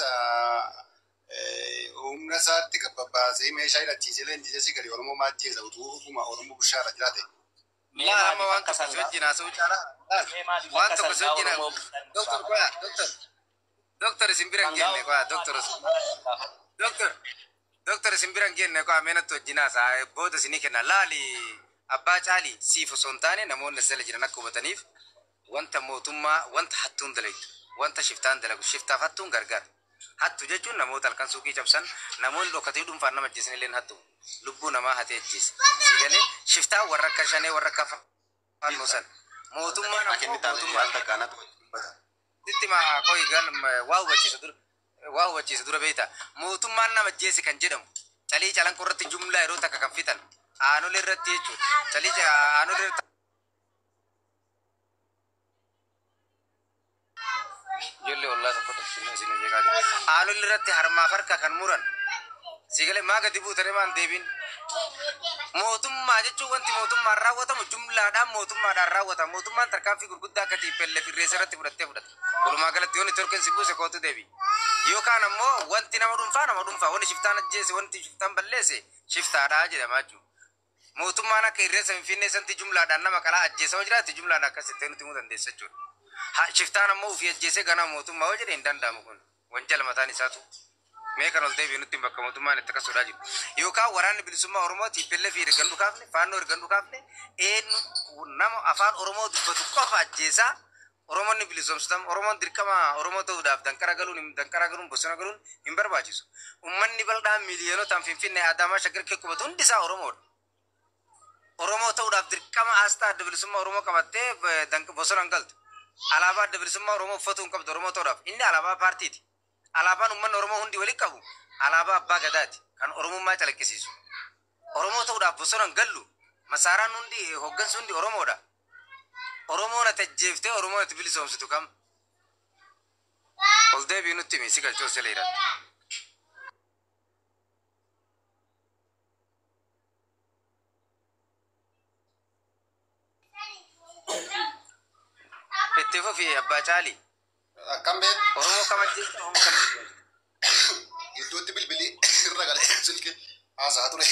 Ajjeesa humna isaatti gabbaabbaasee meeshaa hidhachiisee leenjisee si gadi Oromoo maa ajjeesa utuu dhuguma Oromoo bushaarra jiraate. Mee Laa amma maaliif waan akka tokko si sangaa wajjin haasa'uu caalaa. Laal mee maaliif waan akka tokko si sangaa wajjin Oromoo bushaan nu Doktor gaafata? qoyaa doktor doktor isin bira hin Sangaa genne qoyaa Oromoo doktor maaliif sangaa nu gaafata? doktor doktor isin bira hin genne qoyaa meenatti wajjin haasa'a booda isinii kenna laali abbaa caalii siif osoo hin taane namoonni as jala jiran akka hubataniif wanta mootummaa wanta hattuun dalagdu wanta shiftaan dalagu shiftaaf hattuun gargaara. Hattu jechuun namoota halkan suuqii cabsan namoonni dhokatee dhuunfaan nama ajjeesan illee hattu lubbuu namaa hatee ajjeese. Sii galee shiftaan warra akka shanee warra akka fannoo sana. Mootummaan Akka ammoo inni taate mootummaa al takkaanatu wajjin dubbata. sitti maa qoyi gal waa hubachiisa dura waa hubachiisa dura beekta mootummaan nama ajjeese kan jedhamu calii calanqoo irratti jumlaa yeroo takka kan fixan aanolee irratti jechuudha calii aanolee irratti ijoollee ollaa tokko tokko isin jeeqaa jiru aanolee irratti harmaaf harka kan muran siigalee maa gadi buutanii maan deebiin mootummaa jechuun wanti mootummaan raawwatamu jumlaadhaan mootummaadhaan raawwatama mootummaan tarkaanfii gurguddaa akka TPLF irreessa irratti fudhattee fudhata walumaa galatti yoonni torkeen si buuse kootu deebi yookaan ammoo wanti nama dhuunfaa nama dhuunfaa wanti shiftaan ajjeese wanti shiftaan balleesse shiftaadhaa jedhama jechuudha. Mootummaan akka irreessa finfinnee santi jumlaadhaan nama qalaa ajjeesa yoo jiraate jumlaadhaan akkas jettee nuti himuu dandeessa jechuudha. Shiftaan ammoo ofii ajjeesee ganama mootummaa yoo jedhe hin danda'amu kun wanjala mataan isaatu. Mee kan ol deebi'e nutti bakka mootummaan itti akkas godhaa jiru. Yookaan waraanni bilisummaa Oromoo TPLF erga nu kaafne faannoo erga nu kaafne eenyu nama afaan Oromoo dubbatu qofa ajjeesaa Oromoon ni bilisoomsitam Oromoon dirqama Oromoo ta'uudhaaf danqara galuun danqara galuun bosona galuun hin barbaachisu. Uummanni bal'aan miiliyonotaan Finfinnee Adaamaa Shaggar kee qubatu hundi isaa Oromoodha. Oromoo ta'uudhaaf dirqama asxaa adda bilisummaa Oromoo qabattee bosona hin galtu. Alaabaa adda bilisummaa Oromoo uffatuu hin qabdu Oromoo ta'uudhaaf. Inni alaabaa paartiiti. Alaabaan uummanni Oromoo hundi waliin qabu alaabaa abbaa gadaati kan Oromummaa calaqqisiisu. Oromoo ta'uudhaaf bosona hin gallu. Masaaraan hundi hooggansi hundi Oromoodha. Oromoon ati ajjeeftee Oromoon ati bilisoomsitu kam? Ol deebi'i nutti himi si galchoo sila hidhatte. Itti fufi abbaa caalii. Akkam beek Oromoo kam ajjeefte Oromoo kam bilisoomsite? gidduutti bilbilii irra galee silkii haasaa ture.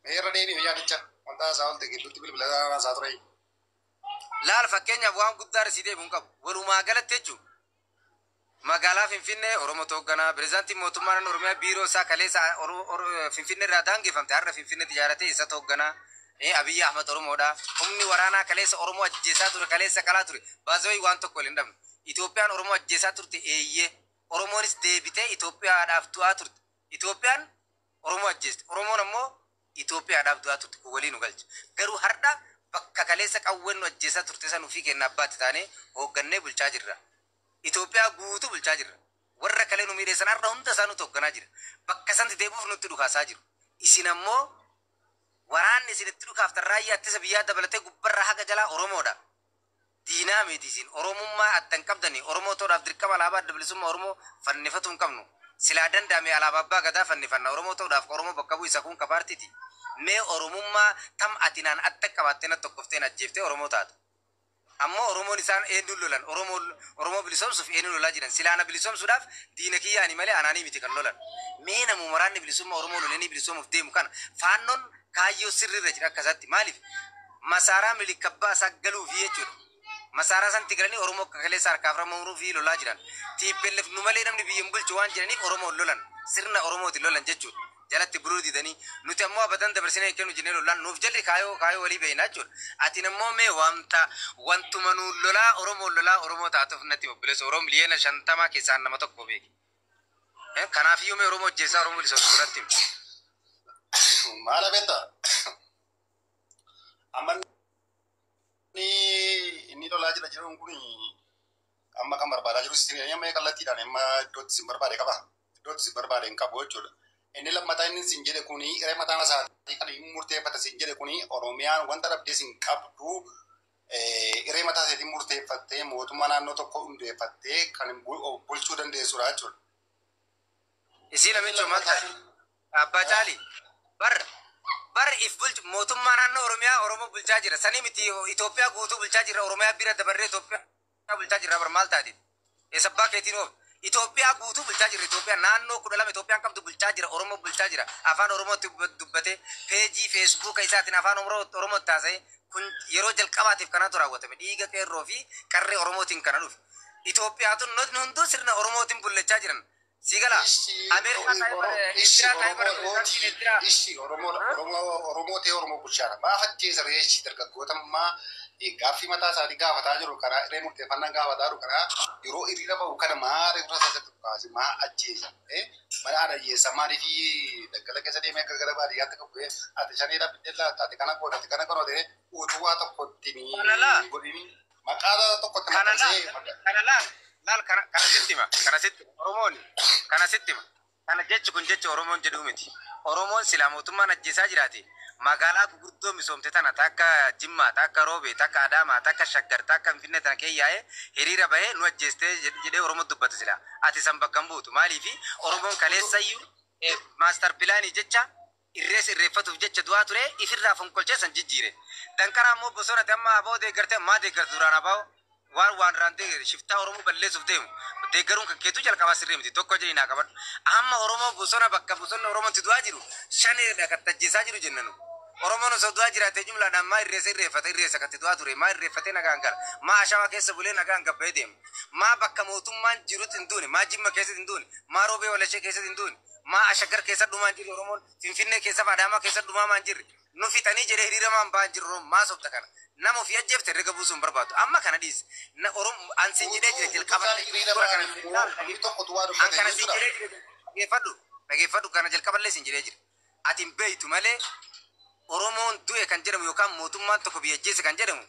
Mee irra deebi'e yaadicha wanta haasaa oolte gidduutti bilbila haasaa ture. Laal fakkeenyaaf waan guddaa risii deebi'u hin qabu. Walumaa galatti jechuun magaalaa Finfinnee Oromoo hoogganaa pirezidaantiin mootummaa naannoo Oromiyaa biiroo isaa kaleessa Finfinnee irraa daangeffamte har'a Finfinneetti ijaaratee isa hoogganaa Abiyyi Ahmad Oromoodha. Humni waraanaa kaleessa Oromoo ajjeesaa ture kaleessa qalaa ture baazawii waan tokko waliin dhabne. Itoophiyaan Oromoo ajjeesaa turte eeyyee Oromoonis deebitee Itoophiyaadhaaf du'aa turte. Itoophiyaan Oromoo ajjeeste. Oromoon ammoo Itoophiyaadhaaf du'aa turte kun walii nu galcha. Garuu har'a bakka kaleessa qawween nu ajjeesaa turte san ofii keenya abbaatti taanee hooggannee bulchaa jirra. Itoophiyaa guutuu bulchaa jirra. Warra kalee nu miidheessan har'a hunda isaa nuti hoogganaa jira. Bakka sanatti deebi'uuf nutti dhukaasaa jiru. Isin ammoo waraanni isin itti dhukaaftan raayyaa ittisa biyyaa dabalatee gubbarraa haga jalaa Oromoodha. Diinaa miti isin Oromummaa adda hin qabdani. Oromoo ta'uudhaaf dirqama alaabaa adda bilisummaa Oromoo fannifatuu hin qabnu. Silaa danda'ame alaabaa abbaa gadaa fannifanna. Oromoo ta'uudhaaf Oromoo bakka bu'u isa kun kapaartiiti. Mee Oromummaa tam ati naan adda qabaattee na tokkoftee ajjeeftee Oromoo taata. Ammoo Oromoon isaan eenyuun lolan Oromoo Oromoo bilisoomsuuf eenyuun lolaa jiran silaana bilisoomsuudhaaf diina kiyyaani malee anaanii miti kan lolan. Mee namuma waraanni bilisummaa Oromoo lolanii bilisoomuuf deemu kana faannoon kaayyoo sirriirra jira akkasatti maaliif masaaraa milikabbaa isaa galuufi jechuudha. Masaaraa sanatti galanii Oromoo akka kaleessa harkaaf ramamuu fi lolaa jiran. TPLF nu malee namni biyya hin bulchu waan jiraniif Oromoon lolan sirna Oromootiin lolan jechuudha. Jalatti buluu didanii nuti ammoo abadan dabarsinee hin kennu jennee lolaan nuuf jalli kaayoo kaayoo walii beeknaa jechuudha. Ati ammoo mee wanta wantuma nuun lolaa Oromoon lolaa Oromoo taatuuf natti obboleessa Oromoo miliyoona 50 keessaa nama tokko beeki. Kanaafiyyuu mee Oromoo ajjeessaa Oromoo bilisoomsu irratti himi. Maala beektaa? Amma inni lolaa jira jedhuun kun amma kan barbaadaa jiru isin amma kallattiidhaan amma iddootti isin barbaade qaba. Iddootti isin barbaade hin qabu jechuudha. Inni lammataa inni isin jedhe kuni iree mataa isaatii kan inni murteeffate isin jedhe kuni Oromiyaan wanta dhabdee isin qabdu iree mataa isaatiin murteeffattee mootummaa naannoo tokko hundeeffattee kan bulchuu dandeessudha jechuudha. Isii namichoo maal taate? Abbaa Caalii bar bar if bulchu mootummaa naannoo Oromiyaa Oromoo bulchaa jira. Sanii miti Itoophiyaa guutuu bulchaa jira. Oromiyaa bira dabarree Itoophiyaa bulchaa jira bar maal taate? Eessabbaa keetiin oof. Itoophiyaa guutuu bulchaa jira. Itoophiyaa naannoo 12 Itoophiyaan qabdu bulchaa jira. Oromoo bulchaa jira. Afaan Oromootti dubbatee peejii Feesbuuka isaatiin afaan Oromootti haasa'ee kun yeroo jalqabaatiif kanatu raawwatame. Dhiiga qeerroo fi qarree Oromootiin kana dhufe. Itoophiyaatu nuti hunduu sirna Oromootiin bullachaa jiran. Si galaa? Ameerikaa taa'ee bara Eertiraa taa'ee bara pirezidaantiin Eertiraa. Ishi Oromoo ta'e Oromoo bulchaadha. Maaf ajjeesa reechi dargaggoota ammaa gaaffii mataa isaanii gaafataa jiru karaa irree murteeffannaa gaafataa jiru karaa yeroo hiriira bahu kana maa reeffa isaa kaase maa ajjeesa. Mana haadha hiyyeessa maaliif daggala keessa deemee akka gara baadiyyaatti qabu ati shaneedha biddeen ati kana godhe ati kana godhe utuu waa tokkotti godhini maqaa tokkotti maxxansee. Kana laal laal kana sitti hima, kana sitti hima Oromoon kana sitti hima. Kana jechi kun jecha Oromoon jedhuu miti. Oromoon silaa mootummaan ajjeesaa jiraate magaalaa gurguddoo misoomte tana takka Jimmaa, takka Roobee, takka Adaamaa, takka Shaggar, takka Finfinnee tana keeyyaa'ee hiriira bahee nu ajjeestee jedhee Oromoo dubbata silaa. Ati san bakka hin buutu. Maaliifi Oromoon kaleessayyuu maastar pilaanii jecha irrees irreeffatuuf jecha du'aa ture ifirraa fonqolchee san jijjiire. Danqaraa immoo bosonatti amma aboo deeggarte ammaa deeggarte duraan aboo waan waan deeggarte shiftaa Oromoo balleessuuf deemu deeggaruun kan keetuu jalqabaa sirrii miti tokko jedhi naa qabadhu. Amma Oromoo bosona bakka bosonni Oromootti du'aa jiru shaneedha kan tajjeesaa jiru jennanu. Oromoon osoo du'aa jiraate jumlaadhaan maa irreessa irreeffate irreessa katti du'aa ture maa irreeffatee nagaan gala maa Ashawaa keessa bulee nagaan gabbayee deema maa bakka mootummaan jirutti hin duune maa Jimma keessatti hin duune maa Roobee Walashee keessatti hin duune maa Ashaggar keessa dhumaa hin jirre Oromoon Finfinnee keessa fi Adaamaa keessa dhumaa maa hin jirre nu fixanii jedhee hiriira maan ba'an jiru Oromoon maa sobda kana nama ofii ajjeefte herrega buusuu hin barbaadu amma kana dhiisi na Oromoo an sin jedhee jira jalqaba dura kana an kana sin jedhee jira dhageeffadhu dhageeffadhu kana jalqaballee sin jedhee jira ati hin beeytu malee Oromoon du'e kan jedhamu yookaan mootummaan tokko biyya ajjeese kan jedhamu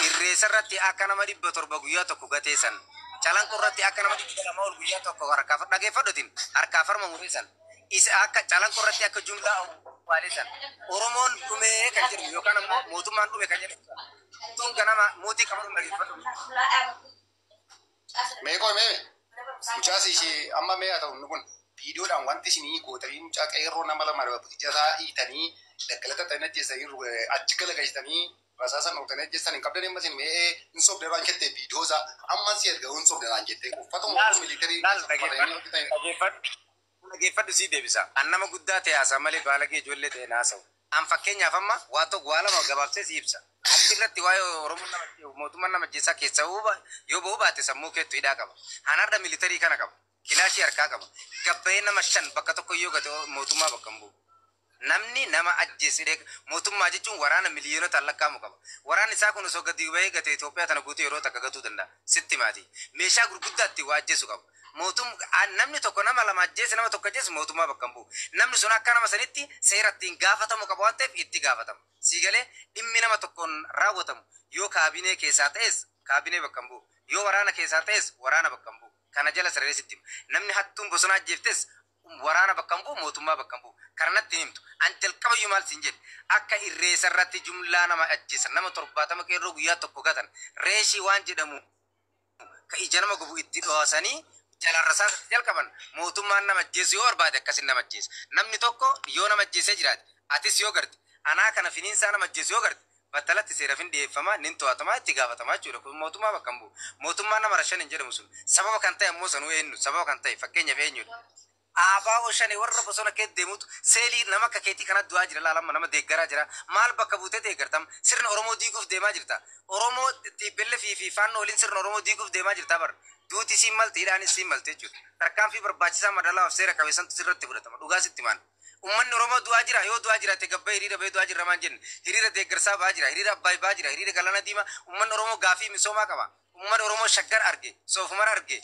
irreessa irratti akka nama 700 guyyaa tokko gateessan Calanqoo irratti akka nama 200 ol guyyaa tokko harkaa dhageeffadhutin harkaa farma mureessan isa akka Calanqoo irratti akka jumlaa awwaaleessan Oromoon dhumee kan jedhamu yookaan ammoo mootummaan dhume kan jedhamu tun ganama mootii qabatu dhageeffadhu. Mee qoy mee mucaas ishee amma mee haa ta'u inni kun viidiyoodhaan wanti isinii gootanii mucaa qeerroo nama lama ija isaa hiitanii daggala xaxanii ajjeessanii achi galagalchitanii rasaasa nootanii ajjeessan hin qabdan amma isin mee hin sobde waan jette viidiyoo isaa amma si erga hin sobde waan jette uffatuma militarii Dhageeffadhu sii deebisa. An nama guddaa ta'e haasaa malee baalagee ijoollee ta'e naasa'u. An fakkeenyaaf amma waa tokko waa lama gabaabsee si ibsa. Achirratti waa'ee Oromoo nama mootummaan nama ajjeessaa keessa yoo ba'uu baate sammuu keettu hidhaa qaba. An har'a militarii kana qaba. Kilaashii harkaa qaba. Gabbayee nama shan bakka tokko yoo gate mootummaa bakka hin bu'u. Namni nama ajjeesee mootummaa jechuun waraana miliyoonota lakkaa'amu qaba. Waraanni isaa kun osoo gadi bahee gate Itoophiyaa tana guutuu yeroo takka gatuu danda'a. Sitti maati. Meeshaa gurguddaatti waa ajjeesu qaba. Mootum namni tokko nama lama ajjeese nama tokko ajjeese mootummaa bakka hin bu'u. Namni sun akka nama sanitti seera ittiin gaafatamu qaba waan ta'eef itti gaafatama. Sii galee dhimmi nama tokkoon raawwatamu yoo kaabinee keessaa ta'es kaabinee bakka hin bu'u. Yoo waraana keessaa ta'es waraana bakka hin bu'u. Kana jala sararee sitti hima. Namni hattuun bosona ajjeeftes waraana bakka hin bu'u mootummaa bakka hin bu'u. Kana natti himtu. An jalqabayyuu maal siin jedhe akka irreessa irratti jumlaa nama ajjeesan nama 70 qeerroo guyyaa tokko gatan reeshii waan jedhamu ka ija nama gubu itti dhoosanii jalarrasaa jalqaban mootummaan nama ajjeesu yoo barbaade akkasin nama ajjeesa. Namni tokko yoo nama ajjeesee jiraate atis yoo garte anaa kana finiinsaa nama ajjeesu yoo garte battalatti seeraaf hin dhiyeeffamaa nin to'atamaa itti gaafatamaa jechuudha. Kun mootummaa bakka hin bu'u. Mootummaan nama rashan hin jedhamu sun sababa kan ta'e ammoo sanuu eenyu sababa kan ta'e fakkeenyaaf eenyudha. Aabaa shane warra bosona keessa deemutu seelii nama akka keetii kana du'aa jira laalamma nama deeggaraa jira maal bakka buutee deeggartam sirna Oromoo diiguuf deemaa jirta. Oromoo TPLF fi faannoo waliin sirna Oromoo diiguuf deemaa jirta bar. Duuti siin malte hidhaanis siin malte jechuudha. Tarkaanfii barbaachisaa madaalawaa fi seera qabeessantu sirratti fudhatama dhugaa sitti maan. Uummanni Oromoo du'aa jira yoo du'aa jiraate gabbaa hiriira bahee du'aa jirra maan jenne hiriira deeggarsaa ba'aa jira hiriira Abbaay ba'aa jira hiriira Galaana Diimaa uummanni Oromoo gaafii misoomaa qaba. Uummanni Oromoo Shaggar arge Soofumar arge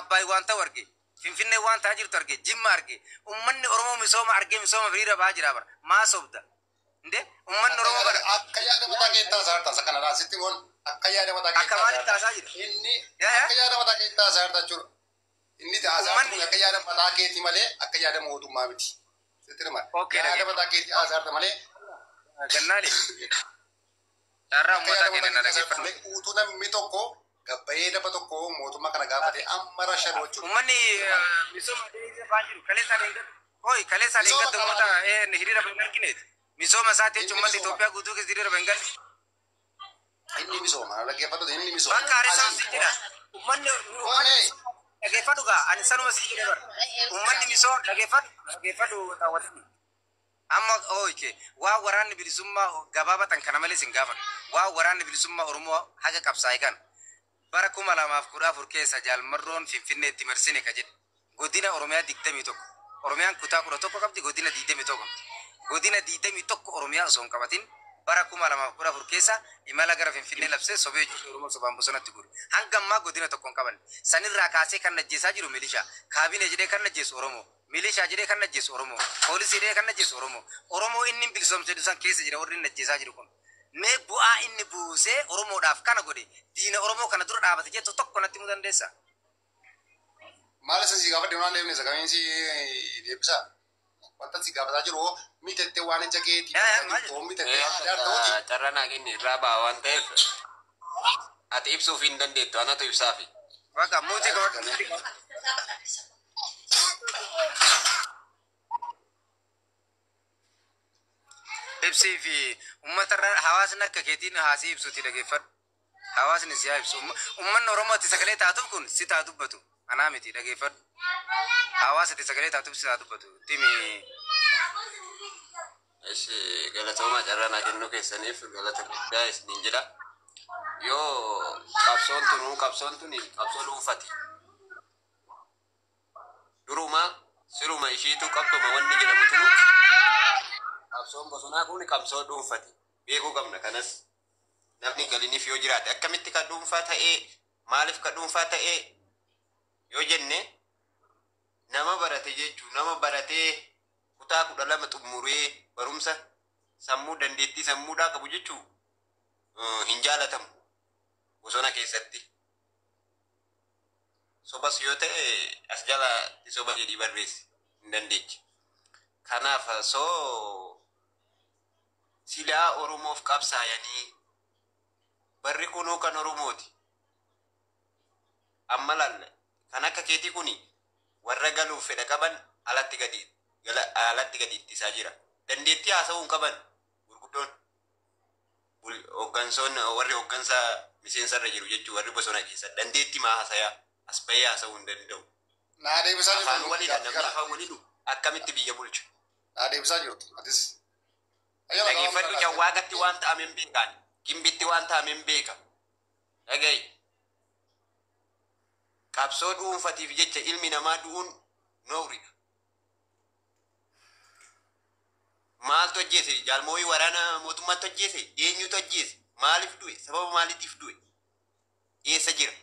Abbaay waan ta'u arge Finfinnee waan ta'aa jirtu arge Jimma arge uummanni Oromoo misooma argee misooma hiriira ba'aa jira bara maa sobda inde uummanni Oromoo bara Akka yaada mataa keettaa isaa taasa kanadha sitti moon akka yaada mataa akka keettaa maalitti taasaa jira. Inni akka yaada mataa keettaa isaa jechuudha. Inni taasaa Uummanni kun akka yaada mataa keetii malee akka yaada mootummaa miti. Sitti hima. Okay Yaada mataa keetii haasaa malee gannaale carraa akka uummataa yaada mataa kennan keetii dhaggeeffadhu. malee utuu namni tokko gabbayee lafa tokko mootummaa kana gaafate amma rashan jechuudha. Uummanni misooma hiriira ba'aa jiru kaleessaa deeggartu. Hoi kaleessaa Misooma deeggartu qaba. uummata hiriira ba'e hin argineeti. Misooma isaati jechuun Inni uummata misooma. Itoophiyaa guutuu keessa hiriira ba'e hin garne. Inni misooma. Dhaggeeffatu inni misooma. Bakka Haaresaan si jedha. Uummanni Oomee Dhageeffadhu gaa, ani sanuma sii jedhe bara. Uummanni misooma dhageeffadhu, dhageeffadhu daawwatani. Amma ooyike waa waraanni bilisummaa gabaabatan kana malee sin gaafadhu. Waa waraanni bilisummaa Oromoo haga qabsaa'e kana. Bara 2014 keessa Jaalmarroon Finfinneetti marsine ka jedhe. Godina Oromiyaa 21. Oromiyaan kutaa 11 qabdi, godina 21 qabdi. Godina 21 Oromiyaa osoo hin qabatin bara 2014 keessa imala gara Finfinnee labsee sobee ijoollee Oromoo sobaan bosonatti gure. Hanga ammaa godina tokko hin qabanne. Sanirraa kaasee kan ajjeesaa jiru milishaa. Kaabinee jedhee kan ajjeesu Oromoo. Milishaa jedhee kan ajjeesu Oromoo. Poolisii jedhee kan ajjeesu Oromoo. Oromoo inni bilisoomse jedhu san keessa jira warri inni ajjeesaa jiru kun. Mee bu'aa inni buusee Oromoodhaaf kana godhe, diina Oromoo kana dura dhaabate jettu tokko natti himuu dandeessaa? Maal isa si gaafadhe waan deemne isa kamiin si deebisaa? Wanta si gaafataa jiru mitettee waan ija keetii Yaa yaa maal jirtu jettu? mitettee aadaa ta'uuti. Carraa naa kenni irraa ba'a waan ta'eef ati ibsuuf hin dandeettu, anatu ibsaafi. Bakka muutii qabadhu, muutii qabadhu. Ibsii fi uummatarra hawaasni akka keetiin haasii ibsuuti dhageeffadhu. Hawaasni si haa ibsu. Uummanni Oromoo itti sagalee taatuuf kun si taa dubbatu. Anaa miti, dhageeffadhu. Hawaasa itti sagalee taatuuf si taa dubbatu. Timi. Ishi galatoomaa, carraa naa kennuu keessaniif galata guddaa isiniin jedha. Yoo qabsoon tunuu qabsoon tuni qabsoo dhuunfati. Duruma siruma ishiitu qabduma wanni jedhamu tunu qabsoon bosonaa kun qabsoo dhuunfati. Beekuu qabna kanas namni galiniif yoo jiraate akkamitti ka dhuunfaa ta'ee, maaliif ka dhuunfaa ta'ee yoo jenne, nama barate jechuun nama baratee kutaa 12 xumuree barumsa sammuu dandeettii sammuudhaa qabu jechuu hin jaalatamu bosona keessatti. Sobas yoo ta'e as jalatti soba jedhii barreessi hin dandeechi. Kanaaf soo silaa Oromoof qabsaayanii barri kunuu kan Oromooti. Amma laalla kan akka keetii kuni warra galuuf fedha qaban alatti gadi ittisaa jira. Dandeettii haasa'uu hin qaban gurguddoon. Hooggansoonni warri hooggansa miseensarra jiru jechuun warri bosona keessa dandeettii maa haasayaa as bahee haasa'uu hin danda'u. Naa deebisaa Afaan jirtu waliidha, gaaffii namni kana. afaan walii dhufu akkamitti biyya bulcha? Naa deebisaa jirtu atis. Dhageeffadhu, Cawwaaqatti waan ta'ame hin beekaan. Gimbitti waan ta'ame hin beeka. Dhaga'i. Qabsoo dhuunfatiif jecha ilmi namaa du'uun noowridha. Maaltu ajjeese? Jaalmooyii waraana mootummaatti ajjeese? Eenyutu ajjeese? Maaliif du'e? Sababa maaliitiif du'e? Eessa jira?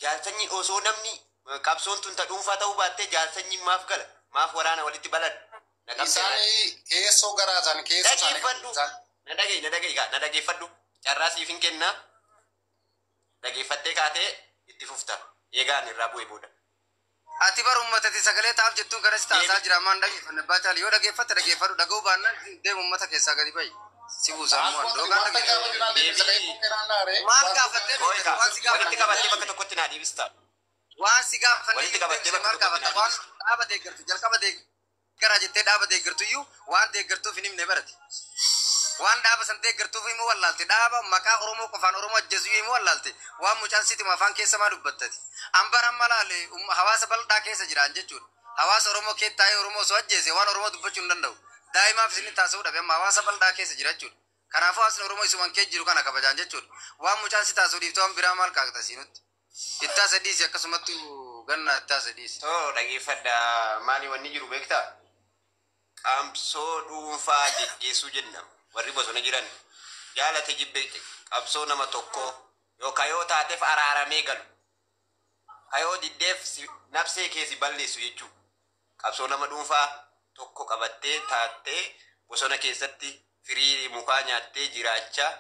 Jaalsanyi osoo namni qabsoon tun ta dhuunfaa ta'uu baattee jaalsanyiin maaf gala? Maaf waraana walitti baladha? Naqamtee irraa. Isaan keessoo garaa isaanii keessoo isaanii Dhageeffadhu. isaan Na dhaga'i, na dhaga'i, na dhageeffadhu. Carraa siif hin kennaa. Dhageeffattee kaatee itti fufta. Eegaan irraa bu'e booda. Ati bar uummatatti sagalee taa'aaf jettuun kanas taasaa jira, ammaan dhageeffanne bachaali. Yoo dhageeffatte dhageeffadhu, dhaga'uu baannaan deemu uummata keessaa gadi bahi. Si buusa ammoo Wanta andoo kaan gaafa dhageeffadhu. jiraan deebisa Deebii. ka'ee bukkee naanna'aare. Maal gaafattee Ooyi beekta? kaa. Waan si Walitti gaafanne qabattee bakka tokkotti naa deebista. Waan si gaafanne Walitti iyyuu qabattee deebise bakka maal tokkotti gaafatta? naa Waan deebista. dhaaba deeggartu jalqaba deeggaraa jettee dhaaba deeggartu iyyuu waan deeggartuuf hin himne barate. Waan dhaaba san deeggartuuf himuu wallaalte. Dhaaba maqaa Oromoo qofaan Oromoo ajjeesu himuu wallaalte. Waan mucaan sitima afaan keessa maa dubbattati? Ambar amma laale hawaasa bal'aa keessa jiraan jechuudha. Hawaasa Oromoo keessa taa'ee Oromoo osoo ajjeese waan Oromoo dubbachuu hin danda'u. Daa'imaaf isin taasisuu dhabe amma hawaasa bal'aa keessa jira jechuudha. Kanaafuu hawaasni Oromoo isuman keessa jiru kana kabajaan jechuudha. Waan mucaan si taasisuu dhiiftee waan biraa maal kaakta siinutti? Ittaa sadiisi akkasumatti ganna ittaa sadiisi. Too dhageeffadha, maali wanni jiru beektaa? Qabsoo dhuunfaa geggeessuu jenna warri bosona jiran jaalate jibbe qabsoo nama tokko yookaan yoo taateef araaramee galu kayoo diddeef nafsee keessi balleessu jechuudha. Qabsoo nama dhuunfaa tokko qabattee taattee bosona keessatti firii mukaa nyaattee jiraachaa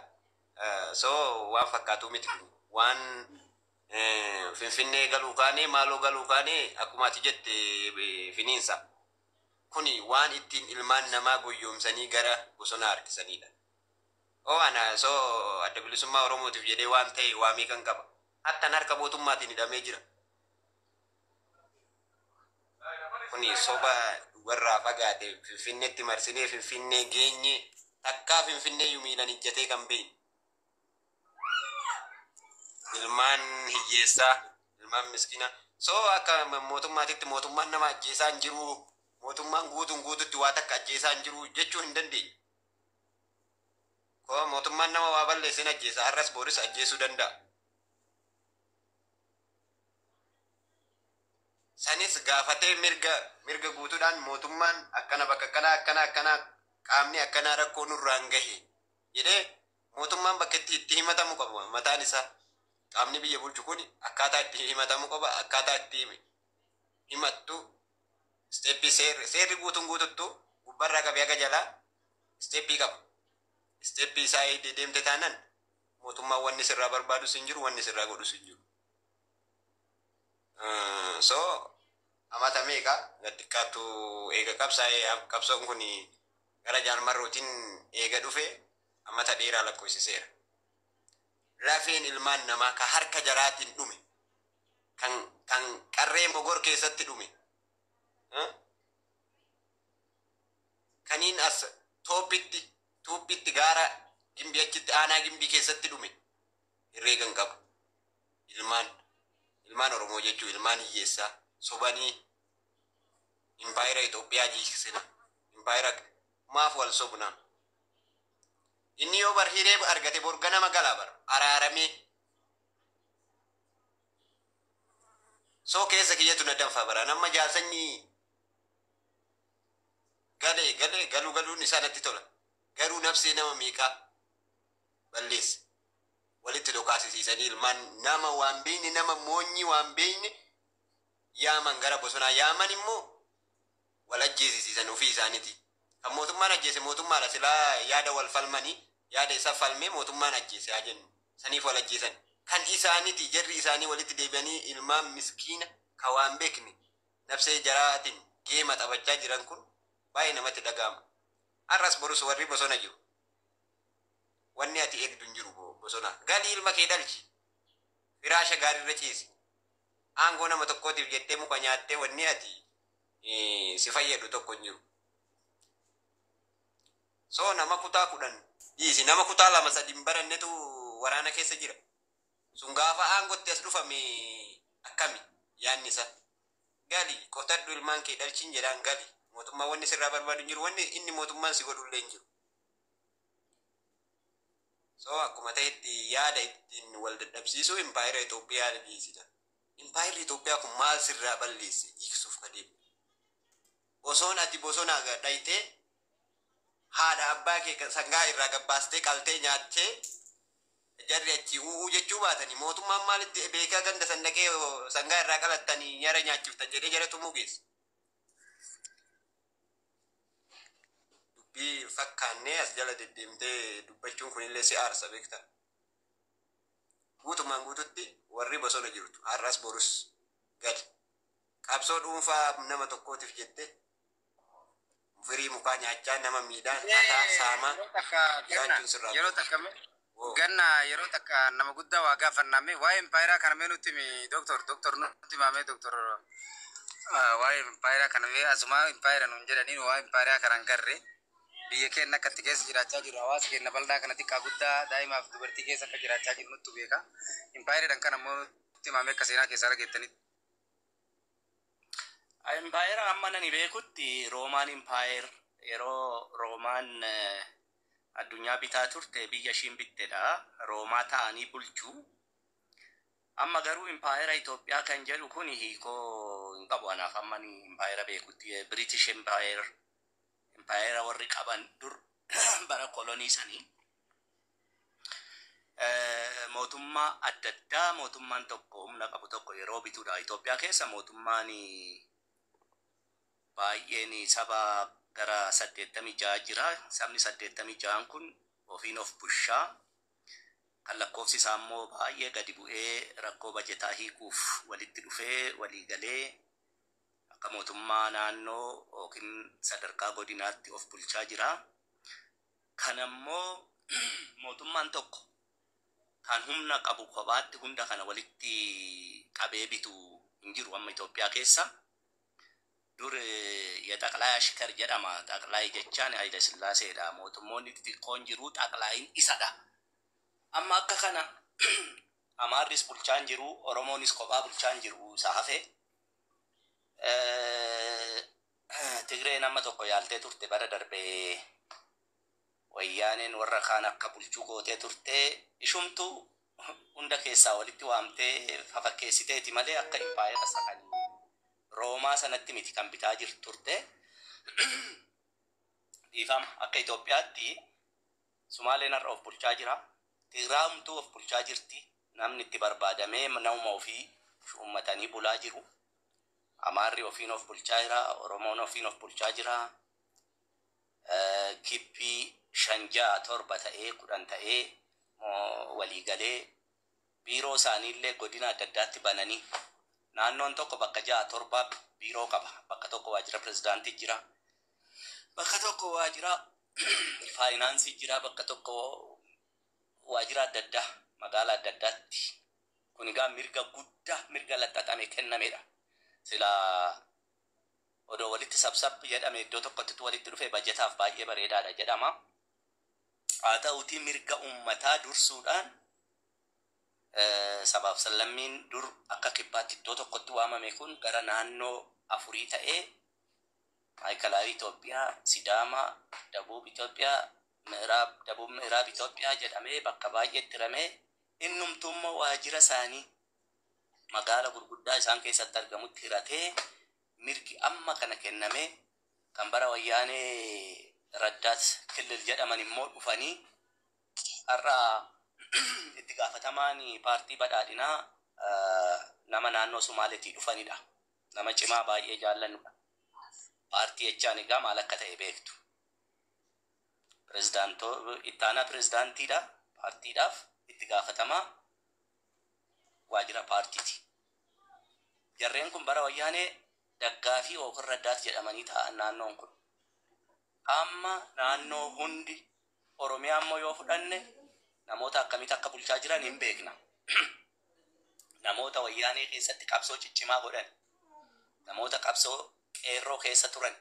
soo waan fakkaatu miti kun waan Finfinnee galuu kaanee maaloo galuu kaanee akkuma ati jette finiinsa. Kuni waan ittiin ilmaan namaa goyyoomsanii gara bosona harkisanidha. Oo ana soo Adda Bilisummaa Oromootiif jedhee waan ta'e waamii kan qaba. Hattan harka mootummaatiin hidhamee jira. Kuni soba dhugarraa fagaate. Finfinneetti marsinee Finfinnee geenye takkaa Finfinnee yumiilan ijjatee kan beekne. Ilmaan hiyyeessaa, ilmaan miskiinaa. So akka mootummaatitti mootummaan nama ajjeesaa hin jiru, mootummaan guutuun guututti waa takka ajjeesaa hin jiru jechuu hin dandeenyu. Koo mootummaan nama waa balleessin ajjeesa, har'as boris ajjeesuu danda'a. Sanis gaafatee mirga guutuudhaan mootummaan akkana bakka akkana akkana akkana qaamni akkanaa rakkoo nurraan gahe jedhee mootummaan bakka itti himatamu qaba mataan isaa. Qaamni biyya bulchu kun akkaataa itti himatamu qaba, akkaataa itti himattu step seerri guutuun guututtu gubbarraa qabee haga jalaa step qaba. Step isaa eegdee deemte taanaan mootummaan wanni sirraa barbaadus hin jiru, wanni sirraa godhus hin jiru. So amata meeqa gad xiqqaattu eega qabsaa'ee qabsoon kun gara jaalmarrootiin eega dhufe amata dheeraa lakkoofsiseera. Lafeen ilmaan namaa ka harka jaraatiin dhume, kan qarree mogor keessatti dhume, kaniin as tooppitti tuuppitti gaara Gimbii achitti aanaa Gimbii keessatti dhume herreega hin qabu. Ilmaan Oromoo jechuun ilmaan hiyyeessaa sobanii impaayera Itoophiyaa jiiksina. Impaayera maaf wal sobna? Inni yoo bar hiree argate bor ganama galaa bar araaramee. So keessa kiyyatu na danfa bara nama jaasanyii galee galee galuu galuun isaa natti tola. Garuu nafsee nama meeqaa balleessa. Walitti dhokaasisiisanii ilmaan nama waan beekne, nama moonyi waan beekne yaaman gara bosonaa yaaman immoo wal ajjeesisiisan ofii isaaniiti. Kan mootummaan ajjeese mootummaadha, silaa yaada wal falmanii yaada isa falmee mootummaan ajjeese haa jennu. Saniif wal ajjeesan. Kan isaaniiti jarri isaanii walitti deebi'anii ilmaan miskiina ka waan beekne nafsee jaraatiin geema taphachaa jiran kun baay'ee namatti dhaga'ama. Har'as borus warri bosona jiru. Wanni ati eegdu hin jiru bosona. Galii ilma kee dhalchi. Firaasha gaariirra ciisi. Aangoo nama tokkootiif jettee muka nyaattee wanni ati si fayyadu tokko hin jiru. So nama kutaa 10 dhiisi, nama kutaa 2 3 hin barannetu waraana keessa jira. Sun gaafa aangootti as dhufame akkami yaadni isaa? Gali qotadhu ilmaan kee dhalchiin jedhaan gali. Mootummaan wanni sirraa barbaadu hin jiru, wanni inni mootummaan si godhu illee hin jiru. So akkuma ta'etti yaada ittiin wal dadhabsiisuu impaayera Itoophiyaa dhiisita. Impaayerri Itoophiyaa kun maal sirraa balleesse jiiksuuf ka deemu? Osoon ati bosona dhayitee haadha abbaa kee sangaa irraa gabbaastee qaltee nyaattee jarri achi u'uu jechuu baatanii mootummaan maalitti beekaa ganda sandaqee sangaa irraa qalattanii nyara nyaachiftan jedhee jara tumuu geesse. Dubbii fakkaannee as jala deddeemtee dubbachuun kunillee si aarsa beektaa. Guutumaan guututti warri bosona jirtu har'as borus gali. Qabsoo dhuunfaa nama tokkootiif jettee firii mukaa nyaachaa nama miidhaan hataa saamaa jiraachuun sirraa Yeroo takka ganna yeroo takka nama guddaa waa gaafanname waa'ee impaayeraa kana mee nutti himi doktor nutti himame doktor, waa'ee impaayeraa kana mee asuma impaayera nuun jedhanii waa'ee impaayeraa kana hin garre biyya keenya akkatti keessa jiraachaa jiru, hawaasa keenya bal'aa kana xiqqaa guddaa daa'imaaf dubartii keessa akka jiraachaa jiru nuttu beeka. Impaayereedhaan kana immoo nutti himame akka seenaa keessaa argettanitti. Impaayera amma nani beekutti Roomaan impaayер yeroo Roomaan addunyaa bitaa turte biyya ishiin bittedha. Roomaa ta'anii bulchuu. Amma garuu impaayera Itoophiyaa kan jedhu kun hiikoo hin qabu anaaf amma ni impaayera beekutti. British Empire impaayera warri qaban dur bara kolonii sanii. Mootummaa adda addaa mootummaan tokko humna qabu tokko yeroo bituudha. Itoophiyaa keessa mootummaan baay'een saba gara 86 jira. Sabni 86 kun ofiin of bushaa kan lakkoofsi isaa immoo baay'ee gadi bu'ee rakkoo bajetaa hiikuuf walitti dhufee walii galee akka mootummaa naannoo yookiin sadarkaa godinaatti of bulchaa jira. Kan ammoo mootummaan tokko kan humna qabu kophaatti hunda kana walitti qabee bitu hin jiru amma Itoophiyaa keessa. Dur የጠቅላይ አሽከር jedhama. ጠቅላይ jechaan Haayile Sillaaseedha. Mootummoonni xixiqqoon jiru xaqlaayin isadha. Amma akka kana Amaarris bulchaan jiru, Oromoonis kophaa bulchaan jiru isa hafe. Tigreen amma tokko yaaltee turte bara darbee, Wayyaaneen warra kaan akka bulchuu gootee turte. Ishumtu hunda keessaa walitti waamtee fafakkeessiteeti malee akka impaayera isa kan Roomaa sanatti miti kan bitaa jirtu turte. Dhiifama, akka Itoophiyaatti Sumaaleen har'a of bulchaa jira. Tigraamtuu of bulchaa jirti. Namni itti barbaadamee namuma ofii uummatanii bulaa jiru. Amaarri ofiin of bulchaa jira. Oromoon ofiin of bulchaa jira. Kibbii shan, ja'a, torba ta'ee, 10 ta'ee waliigalee biiroo isaaniillee godina adda addaatti bananii, naannoon tokko bakka ja'a torba biiroo qaba. Bakka tokko waajjira pirezidaantii jira. Bakka tokko waajjira faayinaansii jira. Bakka tokko waajjira adda addaa magaalaa adda addaatti. Kun egaa mirga guddaa, mirga laxxaxame kennamedha. Silaa odoo walitti sabsab jedhame, iddoo tokkotti walitti dhufe, bajetaaf baay'ee bareedaadha jedhama. Haa ta'utii mirga uummataa dursuudhaan sabaaf sablammiin dur akka kibbaatti iddoo tokkotti waamame kun gara naannoo afurii ta'ee, Maayikalaawii Itoophiyaa, Sidaama, Dabuub Itoophiyaa, Mi'iraab, Dabuub Mi'iraab Itoophiyaa jedhamee bakka baay'eetti hiramee, innumtuu immoo waajjira isaanii magaala gurguddaa isaan keessatti argamutti hiratee, mirgi amma kana kennamee, kan bara Wayyaanee Raddaat Kilil jedhaman immoo dhufanii, har'a itti gaafatamaan paartii badhaadhinaa nama naannoo Sumaaleetii dhufanidha. Nama cimaa baay'ee jaallannudha. Paartii jechaan egaa maal akka ta'e beektu. Pirezidaantoo ittaanaa pirezidaantiidha. Paartiidhaaf itti gaafatamaa waajjira paartiiti. Jarreen kun bara Wayyaanee daggaafii yookiin raddaat jedhamanii taa'an naannoon kun. Amma naannoo hundi, Oromiyaa immoo yoo fudhanne, namoota akkamitti akka bulchaa jiran hin beekna. Namoota Wayyaanee keessatti qabsoo ciccimaa godhan, namoota qabsoo qeerroo keessa turan,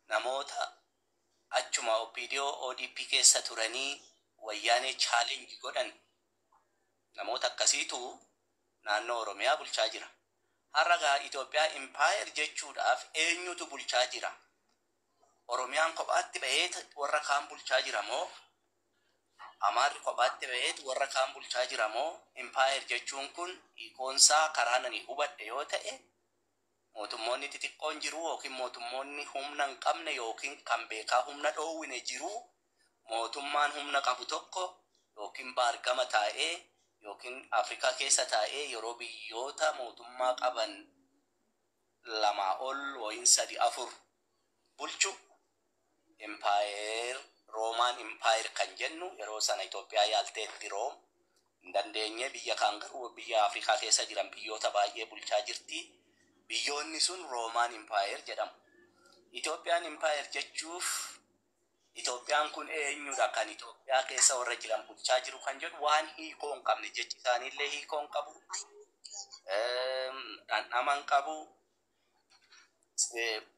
namoota achuma OPDO ODP keessa turanii Wayyaanee challenge godhan, namoota akkasiitu naannoo Oromiyaa bulchaa jira. Har'a gaa Itoophiyaa empire jechuudhaaf eenyutu bulchaa jira? Oromiyaan kophaatti bahee warra kaan bulchaa jira moo? Amaarri kophaatti bahee warra kaan bulchaa jira moo? Empire jechuun kun hiikoonsaa karaa nani hubadhe yoo ta'e, mootummoonni xixiqqoon jiru yookiin mootummoonni humna hin qabne yookiin kan beekaa humna dhoowwine jiru, mootummaan humna qabu tokko yookiin baargama taa'ee yookiin Afrikaa keessa taa'ee yeroo biyyoota mootummaa qaban lamaa ol wayin sadi afur bulchu empire. Roman Empire kan jennu yeroo sana Itoophiyaa yaalteetti, Room hin dandeenye. Biyya kaan garuu, biyya Afrikaa keessa jiran biyyoota baay'ee bulchaa jirti. Biyyoonni sun Roman Empire jedhamu. Itoophiyaan empire jechuuf Itoophiyaan kun eenyudha kan Itoophiyaa keessa warra jiran bulchaa jiru kan jedhu waan hiikoo hin qabne, jechi isaaniillee hiikoo hin qabu. Dhandhama hin qabu.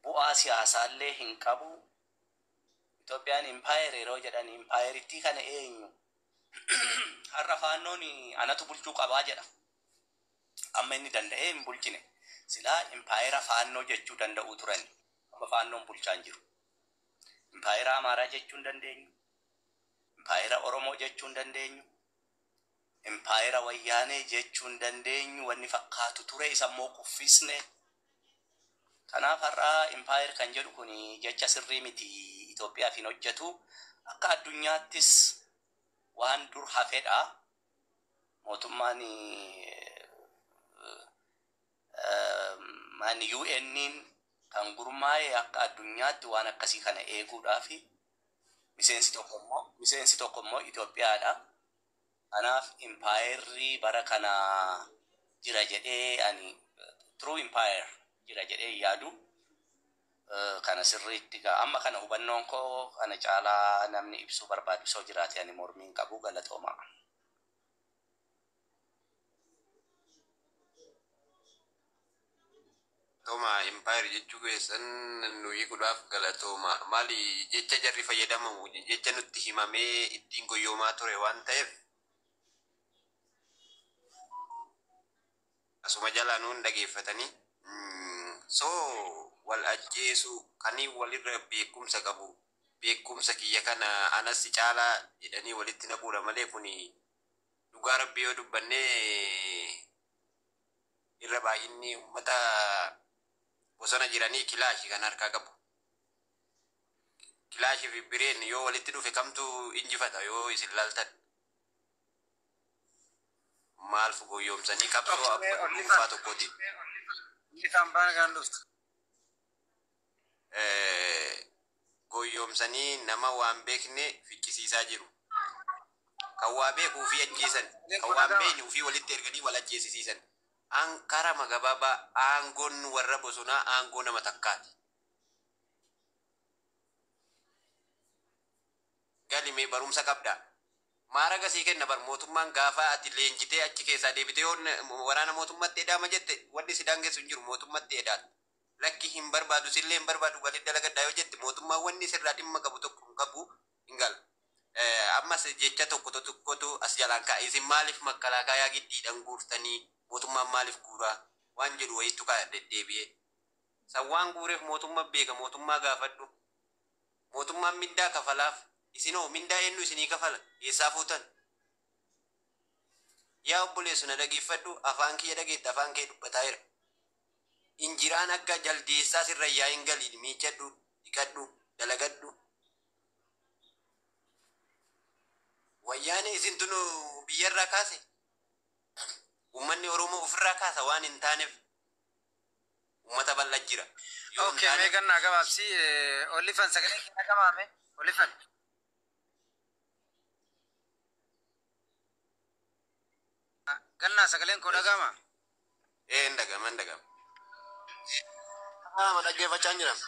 Bu'aa siyaasaallee hin qabu. Itoophiyaan empire yeroo jedhan empaayerittii kana eenyu? Har'a Faannoon anatu bulchuu qabaa jedha. Amma inni danda'ee hin bulchine. Silaa impaayera Faannoo jechuu danda'u turan. Amma Faannoon bulchaa hin jiru. Impaayera Amaaraa jechuu hin dandeenyu. Impaayera Oromoo jechuu hin dandeenyu. Impaayera Wayyaanee jechuu hin dandeenyu. Wanni fakkaatu ture, isa immoo kuffisne. Kanaaf har'a empire kan jedhu kun jecha sirrii miti, Itoophiyaaf hin hojjetu. Akka addunyaattis waan dur hafedha. Mootummaan maani UN'n kan gurmaa'e akka addunyaatti waan akkasii kana eeguudhaafi, miseensi tokko immoo Itoophiyaadha. Kanaaf impaayerri bara kana jira jedhee ani, true empire jira jedhee yaadu. Kana sirriitti amma kana hubannoon koo kana caalaa namni ibsuu barbaadu osoo jiraate ani mormiin qabu. Galatooma. Galatooma, empire jechuu keessan nu hiikuudhaaf galatooma. Maali, jecha jarri fayyadamamu, jecha nutti himamee ittiin goyyoomaa ture waan ta'eef. Asuma jalaa nuun dhageeffatanii. So wal ajjeesu kanii walirra beekumsa qabu, beekumsa kiyya kana anas si caalaa jedhanii walitti naquudha malee, kuni dhugaa Rabbi yoo dubbannee irra baay'inni uummata bosona jiranii kilaashii kan harkaa qabu. Kilaashii fi bireen yoo walitti dhufe kamtu injifata yoo isin laaltan? Maal goyyoomsanii qabsoo abbaa dhuunfaa tokkootiin. Olifaan baana kan dhuftu. Goyyoomsanii nama waan beekne fichisiisaa jiru. Kan waa beeku ofii ajjeesan, kan waan beekne ofii walitti erganii wal ajjeesisiisan. Karama gabaabaa aangoon warra bosonaa aangoo nama takkaati. Galimee barumsa qabda. Maaraga sii kenna bar mootummaan gaafa ati leenjitee achi keessaa deebitee, yoo waraana mootummaatti edaama jette wanni si daangessu hin jiru, mootummatti edaata. Lakki, hin barbaadu, sillee hin barbaadu, waliin dalagadhaa yoo jette mootummaan wanni sirraa dhimma qabu tokko hin qabu, hin gala. Ammas jecha tokko tokkotu as jalaan ka'a. Isin maaliif makkalaakaayaa giddiidhaan guurtanii, mootummaan maaliif guuraa waan jedhu wayiitu ka'a deddeebi'ee. San waan guureef mootummaa beeka, mootummaa gaafadhu. Mootummaan mindaa kafalaaf, isinoo mindaa eenyu isinii kafala, eessaa fuutan? Yaa obboleessu, na dhageeffadhu, afaan kiyya dhageetta, afaan kee dubbataa jira. Injiraan akka jaldeessaa sirra yaa'iin galii miiccadhu, dhiqadhu, dalagadhu. Wayyaane isin tunu biyyarraa kaase. Uummanni Oromoo ofirraa kaasa waan hin taaneef uummata bal'aa jira. Yoo hin Okay, mee taaneef gannaa gabaabsi olifan sagalee kee dhagamaame olifan. Gannaa sagaleen koo dhagama. Ee, hin dhagama, hin dhagama. Ah, dhaggeeffachaa hin jiran.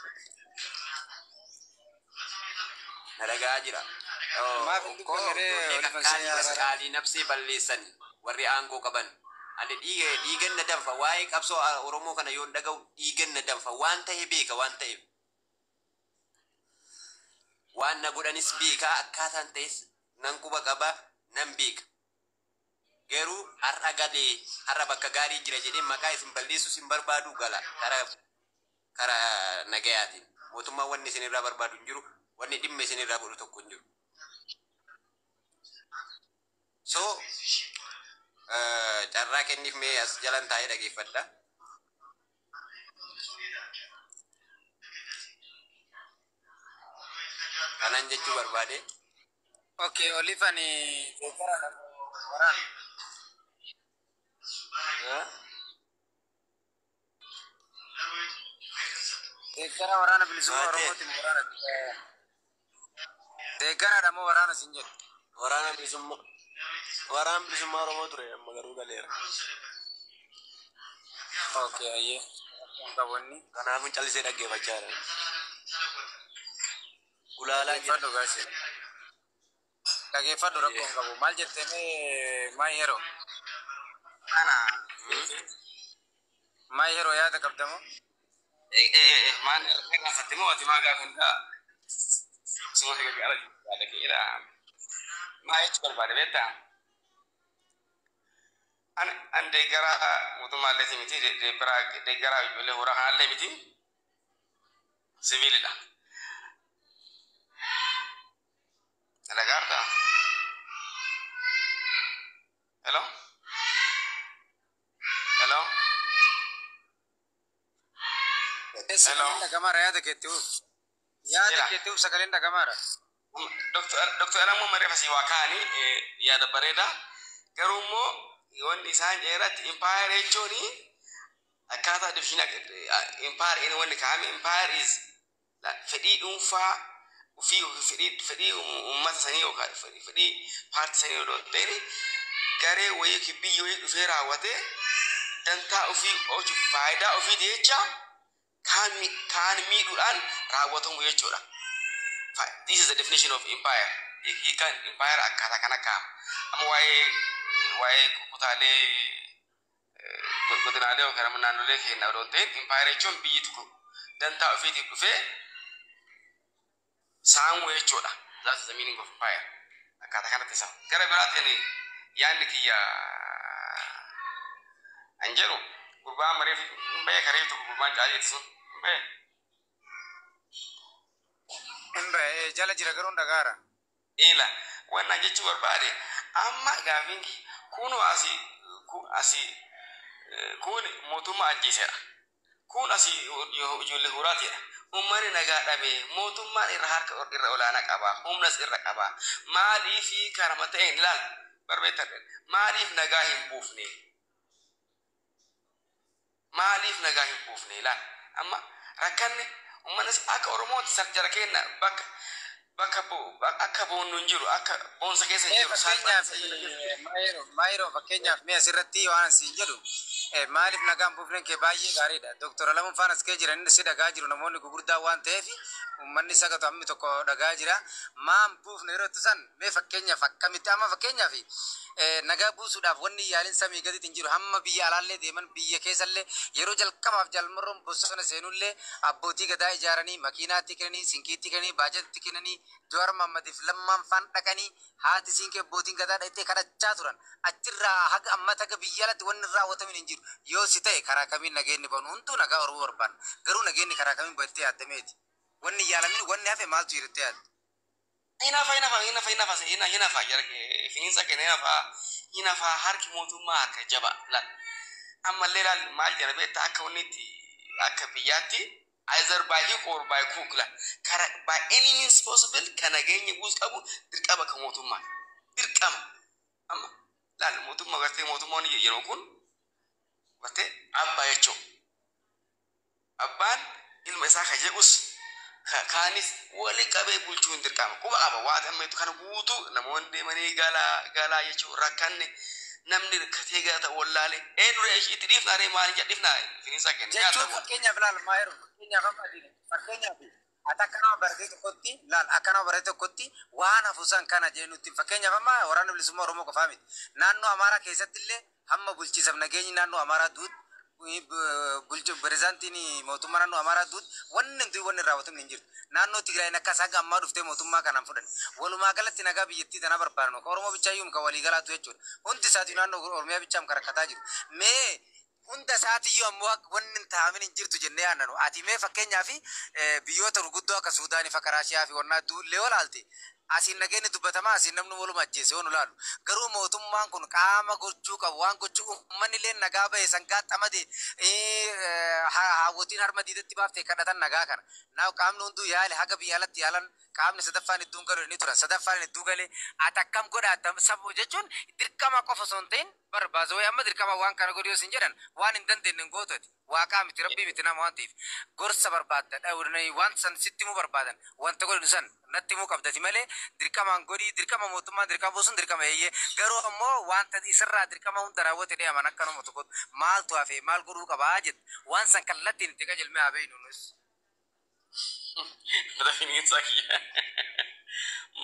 Na dhagaa jira. Maaf hin Koo dubbanne ree ijoollee olifan qaqqaalii seenyaa? qaalii nafsee balleessani warri aangoo qaban. Ani dhiiga dhiigan na danfa, waa'ee qabsoo Oromoo kana yoon dhaga'u dhiigan na danfa, waan ta'e beeka waan ta'eef. Waan na godhanis beeka, akkaataan ta'es nan quba qaba, nan beeka. Garuu har'a galee har'a bakka gaarii jira jedhee maqaa isin balleessus hin barbaadu, gala kara nagayaatiin. Mootummaan wanni isin irraa barbaadu hin jiru, wanni dhimma isin irraa godhu tokko hin jiru. So carraa kenniif, mee as jalan taa'ee dhageeffadha. Kanan jechuu barbaade. Okay, olifan deeggaraadha moo waraana? Eh? Deeggara waraana bilisummaa Maatee. Oromooti moo waraana? Deeggaraadha moo waraana sin jedhu? Waraana bilisummaa Oromoo ture, amma garuu galeera. Okay, ayyee. Hin qaboonni. Kanaafuu callisee dhaggeeffachaa jira. Gulaalaa jira. Dhageeffadhu gaasee. Dhageeffadhu, rakkoo hin qabu. Maal jettee mee maal yeroo? Ana Maal yeroo yaada qabdamoo? Maan irraanfatte moo ati maa gaafa hundaa suma si gadi ala yaada keedha. Maa jechuu barbaade beektaa? An deeggaraa mootummaallee miti, deeggaraa ijoollee horaa kanallee miti, siviilidha. Dhagaartaa? Hello? Hello? Hello? Sagaleen dhagamaara, yaada keetti uuf. Yaada Jira. keetti uuf, sagaleen dhagamaara. Dr. Alamuu Mareefasii waa kaanii yaada bareeda. Garuu immoo wanni isaan irratti empire jechuun akkaataa definition empire inni wanni kaa'ame, empire is fedhii dhuunfaa ofii, fedhii uummata sanii yookaan fedhii paartii sanii odoo hin ta'in, garee wayii yookiin biyya wayii dhufee raawwatee dantaa ofii oolchuuf, faayidaa ofii jecha kaan miidhuudhaan raawwatamu jechuudha. This is the definition of empire. Hiikaan empire akkaataa kana kaa'ama. Amma waa'ee kutaalee, godinaalee yookaan ammoo naannolee keenya odoo hin ta'in, empire jechuun biyyi tokko dantaa ofiitiif dhufee saamuu jechuudha. That is the meaning of empire. Akkaataa kanatti isa. Gara biraatiin yaadni kiyya An jedhu gurbaan mareef hin bahee karee tokko gurbaan caalee sun hin bahee. Hin bahe, jala jira garuu dhagaara. Ila wannan jechuu barbaade amma gaafiin kunoo asii asii kun mootummaa ajjeesedha. Kun asii ijoollee horaatiidha. Uummanni nagaa dhabe mootummaan irra harka irra olaanaa qaba. Humnas irra qaba. Maaliif karama ta'een ilaal barbeettan maaliif nagaa hin buufne? Maaliif nagaa hin buufne ilaal? Amma rakkanne uummannis akka Oromootti jara kenna bakka bakka akka boonnu hin jiru, akka boonsa keessa hin jiru. Fakkeenyaaf Maayiroo, fakkeenyaaf mee asirratti waan siin jedhu, maaliif nagaan buufneen kee baay'ee gaariidha. Doktor Alamuun faana as kee jiran inni si dhagaa jiru namoonni gurguddaa waan ta'eef uummanni sagatu hammi tokko dhagaa jira. Maan buufne yeroo itti san mee fakkeenyaaf akkamitti amma fakkeenyaaf nagaa buusuudhaaf wanni yaaliin samii gaditti hin jiru, hamma biyya alaallee deeman biyya keessallee yeroo jalqabaaf jalmarroon bosona seenullee abbootii gadaa ijaaranii makiinaatti kennanii, sinqiitti kennanii, baajatatti kennanii, Jawaar Mahaammadiif Lammaan faan dhaqanii haati siinqee abbootiin gadaa dhaqxee kadhachaa turan. Achirraa haga ammata haga biyya alatti wanni raawwatamin hin jiru. Yoo si ta'e karaa kamiin nageenyi banu? Hunduu nagaa Oromoo barbaanna. Garuu nageenyi karaa kamiin battee yaaddameeti? Wanni yaalamin wanni hafe maaltu jirutti yaadda? Hinafa, hinafa, hinafa, hinafa, hinafa, finiinsa kenna hinafa, hinafa. Harki mootummaa harka jaba laal. Ammallee laal maal jedha beektaa? Akka wanni itti akka biyyaatti either by hook or by crook laal kara by any means possible kan nageenya buusu qabu dirqama kan mootummaa dirqama. Amma laal mootummaa gartee mootummaan yeroo kun gartee abbaa jechuun abbaan ilma isaa kan jequs kaanis wali qabee bulchuun dirqama quba qaba. Waa ammeetu kana guutuu namoonni deemanii galaa galaa jechuun rakkanne namni rakkatee galata wallaale eenyure itti dhiifnaa ree? Maali jedhifnaa finiinsa kenna. Jechuun fakkeenyaaf laal Maayiroo, fakkeenyaaf amma fakkeenyaaf ati akka nama baratee tokkotti laal, akka nama baratee tokkotti waan hafuusan kana jee nutti. Fakkeenyaaf amma Waraana Bilisummaa Oromoo qofaa miti, naannoo Amaaraa keessatti illee hamma bulchiisaf nageenyi naannoo Amaaraa duut bulchu pirezidaantiin mootummaa naannoo Amaaraa duut wanni hundi wanni raawwatamu hin jirtu. Naannoo Tigraayin akka isaa ammaa dhuftee mootummaa kanaan fudhan. Walumaa galatti nagaa biyyattii tanaa barbaadnu ka Oromoo bichaayyuu ka walii galaatu jechuudha. Hundi isaati naannoo Oromiyaa bichaam kan rakkataa jiru. Mee hunda isaatiyyuu ammoo wanni hin taa'amin hin jirtu jennee yaadnanu. Ati mee fakkeenyaaf biyyoota gurguddoo akka Suudaanii fi akka Raashiyaa fi wannaa duullee olaalte asiin nageenyi dubbatamaa asiin namni waluma ajjeese yoo nu laalu. Garuu mootummaan kun qaama gochuu qabu waan gochuu uummanni illee nagaa bahe sangaa xamade haawwotiin harma diidatti baaftee kadhatan nagaa kana. Naa qaamni hunduu yaale haga biyya alatti yaalan qaamni sadaffaan idduun galu ni turan, sadaffaan idduu galee ati akkam godha sabu jechuun dirqama qofa osoo hin ta'in barbaasa wayi amma dirqama waan kana godhi yoo sin jedhan waan hin dandeenye hin gootu. Waaqaa miti, rabbii miti, nama waan ta'eef gorsa barbaadda, waan san sitti himuu barbaadan wanta godhu san natti himuu qabdati malee dirqamaan godhii. Dirqama mootummaan dirqama buusuun dirqama eeyyee, garuu ammoo wanta isarraa dirqama hunda raawwate deeman akka nama tokko maaltu hafe, maal godhuu qabaa jette, waan san kallattiin itti qajeelmee haa beeknu nus. Bira finiinsa kiyya.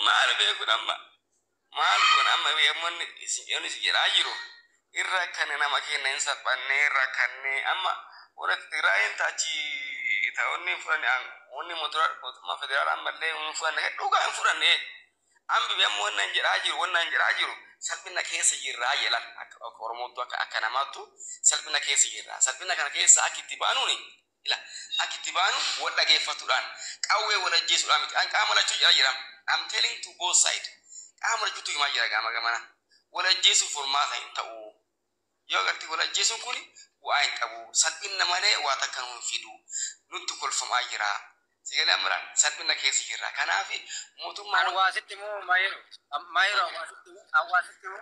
Maal beekun amma? Maal goon amma beekumonni isin jedhaa jiru? Irra kan nama kenna hin salphannee irra kannee amma warra Tigraayin taachi ta'onni fudhanne wanni mootummaa federaalaa ammallee hin fudhanne, dhugaa hin fudhanne. Ambi beekumonni wannan jedhaa jiru salphina keessa jirraa jedhan. Akka Oromootu akka namaattu salphina keessa jirra. Salphina kana keessa akka itti baanuuni ila akka itti baanu wal dhageeffatuudhaan, qawwee wal ajjeesuudhaan miti. An qaama lachuu jedhaa jira. I'm telling to both side. Qaama lachuutu himaa jira gama gamana. Wal ajjeesuuf furmaata hin ta'u. Yoo agartee wal ajjeesuun kun bu'aa hin qabu. Salphina malee waa takka nu hin fidu. Nutti kolfamaa jira. Sigalee ammaraan salphina keessa jirra. Kanaaf mootummaan. Hawaasitti moo Maayiroo? Maayiroo, hawaasitti moo?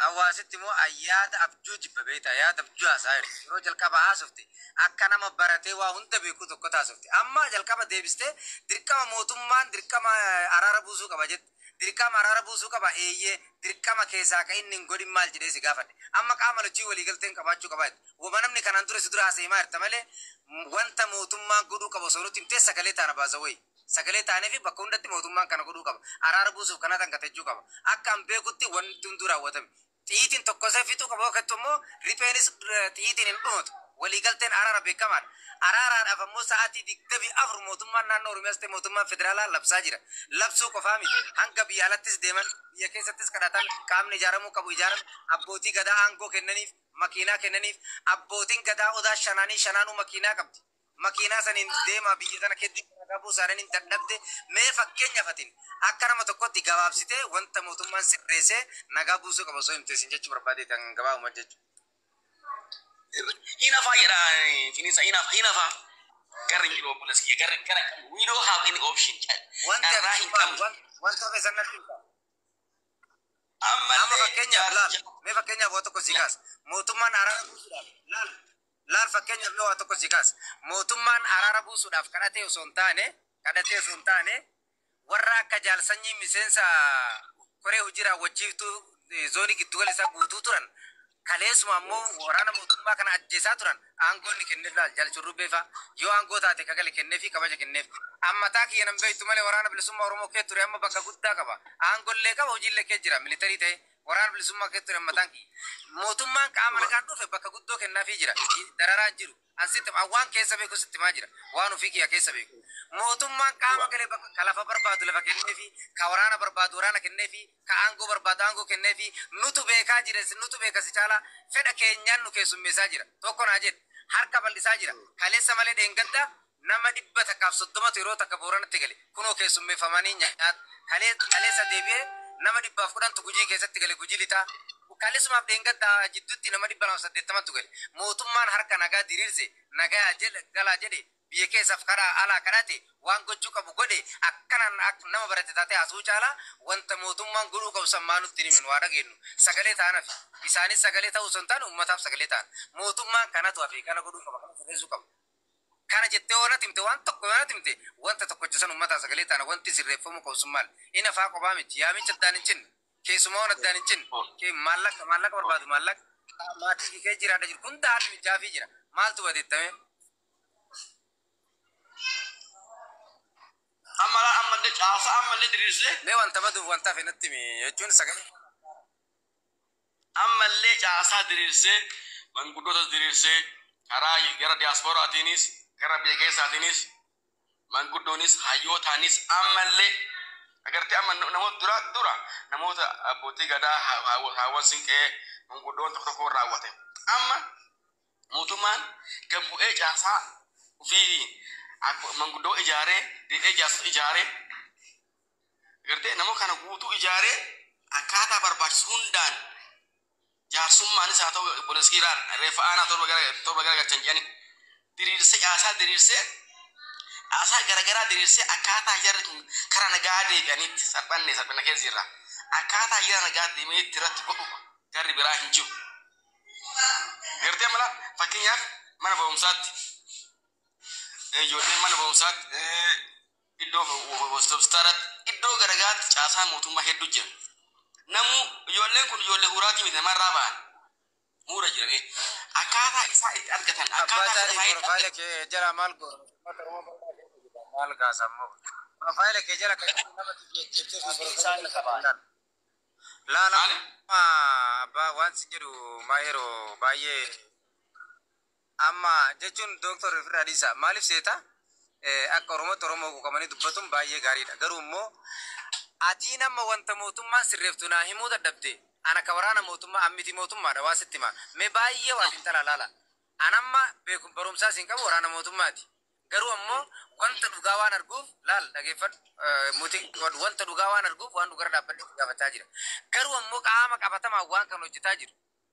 Hawaasitti moo yaada abjuu jibba beektaa, yaada abjuu haasaa jirti. Yeroo jalqaba haasofte akka nama baratee waa hunda beeku tokko taasifte. Amma jalqaba deebistee dirqama mootummaan dirqama araara buusuu qaba jette. Dirqama araara buusuu qaba eeyyee, dirqama keessaa ka inni hin godhin maal jedhee si gaafadhe. Amma qaama lachuu waliigalteen qabaachuu qaba jette. Wama namni kanaan dura si dura haasa'e himaa jirta malee wanta mootummaan godhuu qaba osoo nutti himtee sagalee taana baasa wayi. Sagalee taanee fi bakka hundatti mootummaan kana godhuu qaba. Araara buusuuf kana tangatachuu qaba. Akka an beekutti wanti hunduu raawwatame. Xiyyiitiin tokko isa fixuu qaba yookaan immoo ripheenis xiyyiitiin hin dhumatu. Waliigalteen araara beekamaadha. Araaraadhaaf ammoo sa'aatii 24 mootummaan naannoo Oromiyaas ta'e mootummaan federaalaa labsaa jira. Labsuu qofaa miti. Hanga biyya alattis deeman, biyya keessattis kadhatan, qaamni ijaaramuu qabu ijaarame, abbootii gadaa aangoo kennaniif, makiinaa kennaniif, abbootiin gadaa odaa shanaanii shanaanuu makiinaa qabdi. Makiinaa saniin deemaa biyya tana keddii nagaa buusaadhaan hin dadhabde. Mee fakkeenyaaf atiin akka nama tokkotti gabaabsitee wanta mootummaan sirreessee nagaa buusuu qaba osoo himte isin jechuu barbaade kan gabaabuma jechuudha. Hinafaa jedha Finisa, hinafa, hinafa. Garri hin jiru, obboleessi kiyya, garri gara, we don't have any option. Wanti Carraa hin qabnu. Wanta hafe san natti himta. Amma Ammallee fakkeenyaaf laal, mee fakkeenyaaf waa tokko si kaasa. Mootummaan araara buusuudhaaf laal, laal, fakkeenyaaf mee waa tokko si kaasa. Mootummaan araara buusuudhaaf kadhatee osoo hin taane warra akka jaalsanyii miseensa koree hojii raawwachiiftuu zoonii giddugala isaa guutuu turan, kaleessuma ammoo waraana mootummaa kana ajjeesaa turan, aangoo inni kenneef. Laal, jaal Shurrubbee fa'a yoo aangoo taate kagale kenneefi kabaja kenneef. Ammataa kiyya nan beektu malee waraana bilisummaa Oromoo kee ture, amma bakka guddaa qaba, aangollee qaba, hojiillee kee jira, militarii ta'e waraana bilisummaa kee ture. Ammataan kiyya mootummaan qaama nagaan dhufe bakka guddoo kennaafii jira, dararaan jiru. Ansitti waan keessa beeku sitti maa jira, waan ofii kiyya keessa beeku. Mootummaan qaama galee bakka ka lafa barbaadu lafa kenneefi, ka waraana barbaadu waraana kenneefi, ka aangoo barbaadu aangoo kenneefi, nutu beekaa jira, nutu beeka si caalaa, fedha keenyaan nu keessummeessaa jira. Tokko naa jedhe, harka bal'isaa jira. Kaleessa malee dheengadda nama 130tu yeroo takka Booranatti gale, kunoo keessummeeffamanii nyaata. Kaleessa deebi'ee nama 110tu Gujii keessatti gale, Gujii lixaa. Kaleessumaaf dheengadda jidduutti nama 280tu gale. Mootummaan harka nagaa diriirse, nagaa jedhe, galaa jedhe, biyya keessaaf karaa alaa kadhate, waan gochuu qabu godhe. Akkanaan akka nama barate taate haasuu caalaa wanta mootummaan godhuu qabu sammaa nutti himin, waa dhageenyu sagalee ta'an hafi. Isaanis sagalee ta'uu osoo hin taane uummataaf sagalee ta'an. Mootummaan kanatu hafe, kana godhuu qaba, kana sirreessuu qaba. Kana jettee yoo natti himte, waan tokko yoo natti himte, wanta tokko san uummataaf sagalee ta'an, wanti sirreeffamuu qabu sun maal? Inni afaa qophaa miti, yaamicha addaan hin cinne, keessumaa waan addaan hin cinne, maallaqa barbaadu, maallaqa maatii kee jiraadha jiru kun haalli mijaafii jira, maaltu badeettame? Amma ammallee caasaa ammallee diriirsee Mee wanta baduuf wanta hafe natti himi jechuun sagalee. Ammallee caasaa diriirsee, manguddoota diriirsee, karaa gara diyaaspooraatiinis gara biyya keessaatiinis manguddoonis hayyootaanis ammallee agartee amma namoota dura dura namoota abbootii gadaa, haawwan siinqee, manguddoon tokko tokko raawwate. Amma mootummaan gabbu'ee caasaa ofii manguddoo ijaaree, dee'ee jaarsota ijaaree, agartee nama kana guutuu ijaaree, akkaataa barbaachisu hundaan jaarsummaanis haa ta'u poolisiiraan reeffa aanaa 7 gara galchan jedhani diriirsee, caasaa diriirsee, caasaa garagaraa diriirsee, akkaataa jarri kun karaa nagaa deebi'anitti salphanne salphina keessa jirra, akkaataa jara nagaa deemanitti irratti godhu garri biraa hin jiru. Gartee mala fakkeenyaaf mana barumsaatti ijoolleen mana barumsaatti, iddoo hospitaalatti, iddoo garagaraatti caasaa mootummaa hedduu jira. Namu ijoolleen kun ijoollee huuraatii miti, namarraa ba'an huura jiran akkaataa isaa itti argatan Abbaa akkaataa Caalii, fedha itti profile argatan. Kee jala maal goona? Maal kaasa ammoo? Profile kee jala kan nama Isaan qabaan. Laala. Maali? Abbaa waan sin jedhu maa yeroo baay'ee amma jechuun dooktor ofirraa dhiisa. Maaliif seeta? Akka Oromootti Oromoo quuqamanii dubbatuun baay'ee gaariidha. Garuu immoo atiin amma wanta mootummaan sirreeftu naa himuu dadhabde. Ana ka waraana mootummaa ammiti mootummaadha waa sitti hima. Mee baay'ee waa xiinxalaa laala. Anamma beekum barumsaa siin qabu waraana mootummaati. Garuu ammoo wanta dhugaa waan arguuf, laal, dhageeffadhu, muti wanta dhugaa waan arguuf waan dhugarra dhaabbadhee gaafachaa jira. Garuu ammoo qaama qabatamaan waan kan hojjetaa jiru.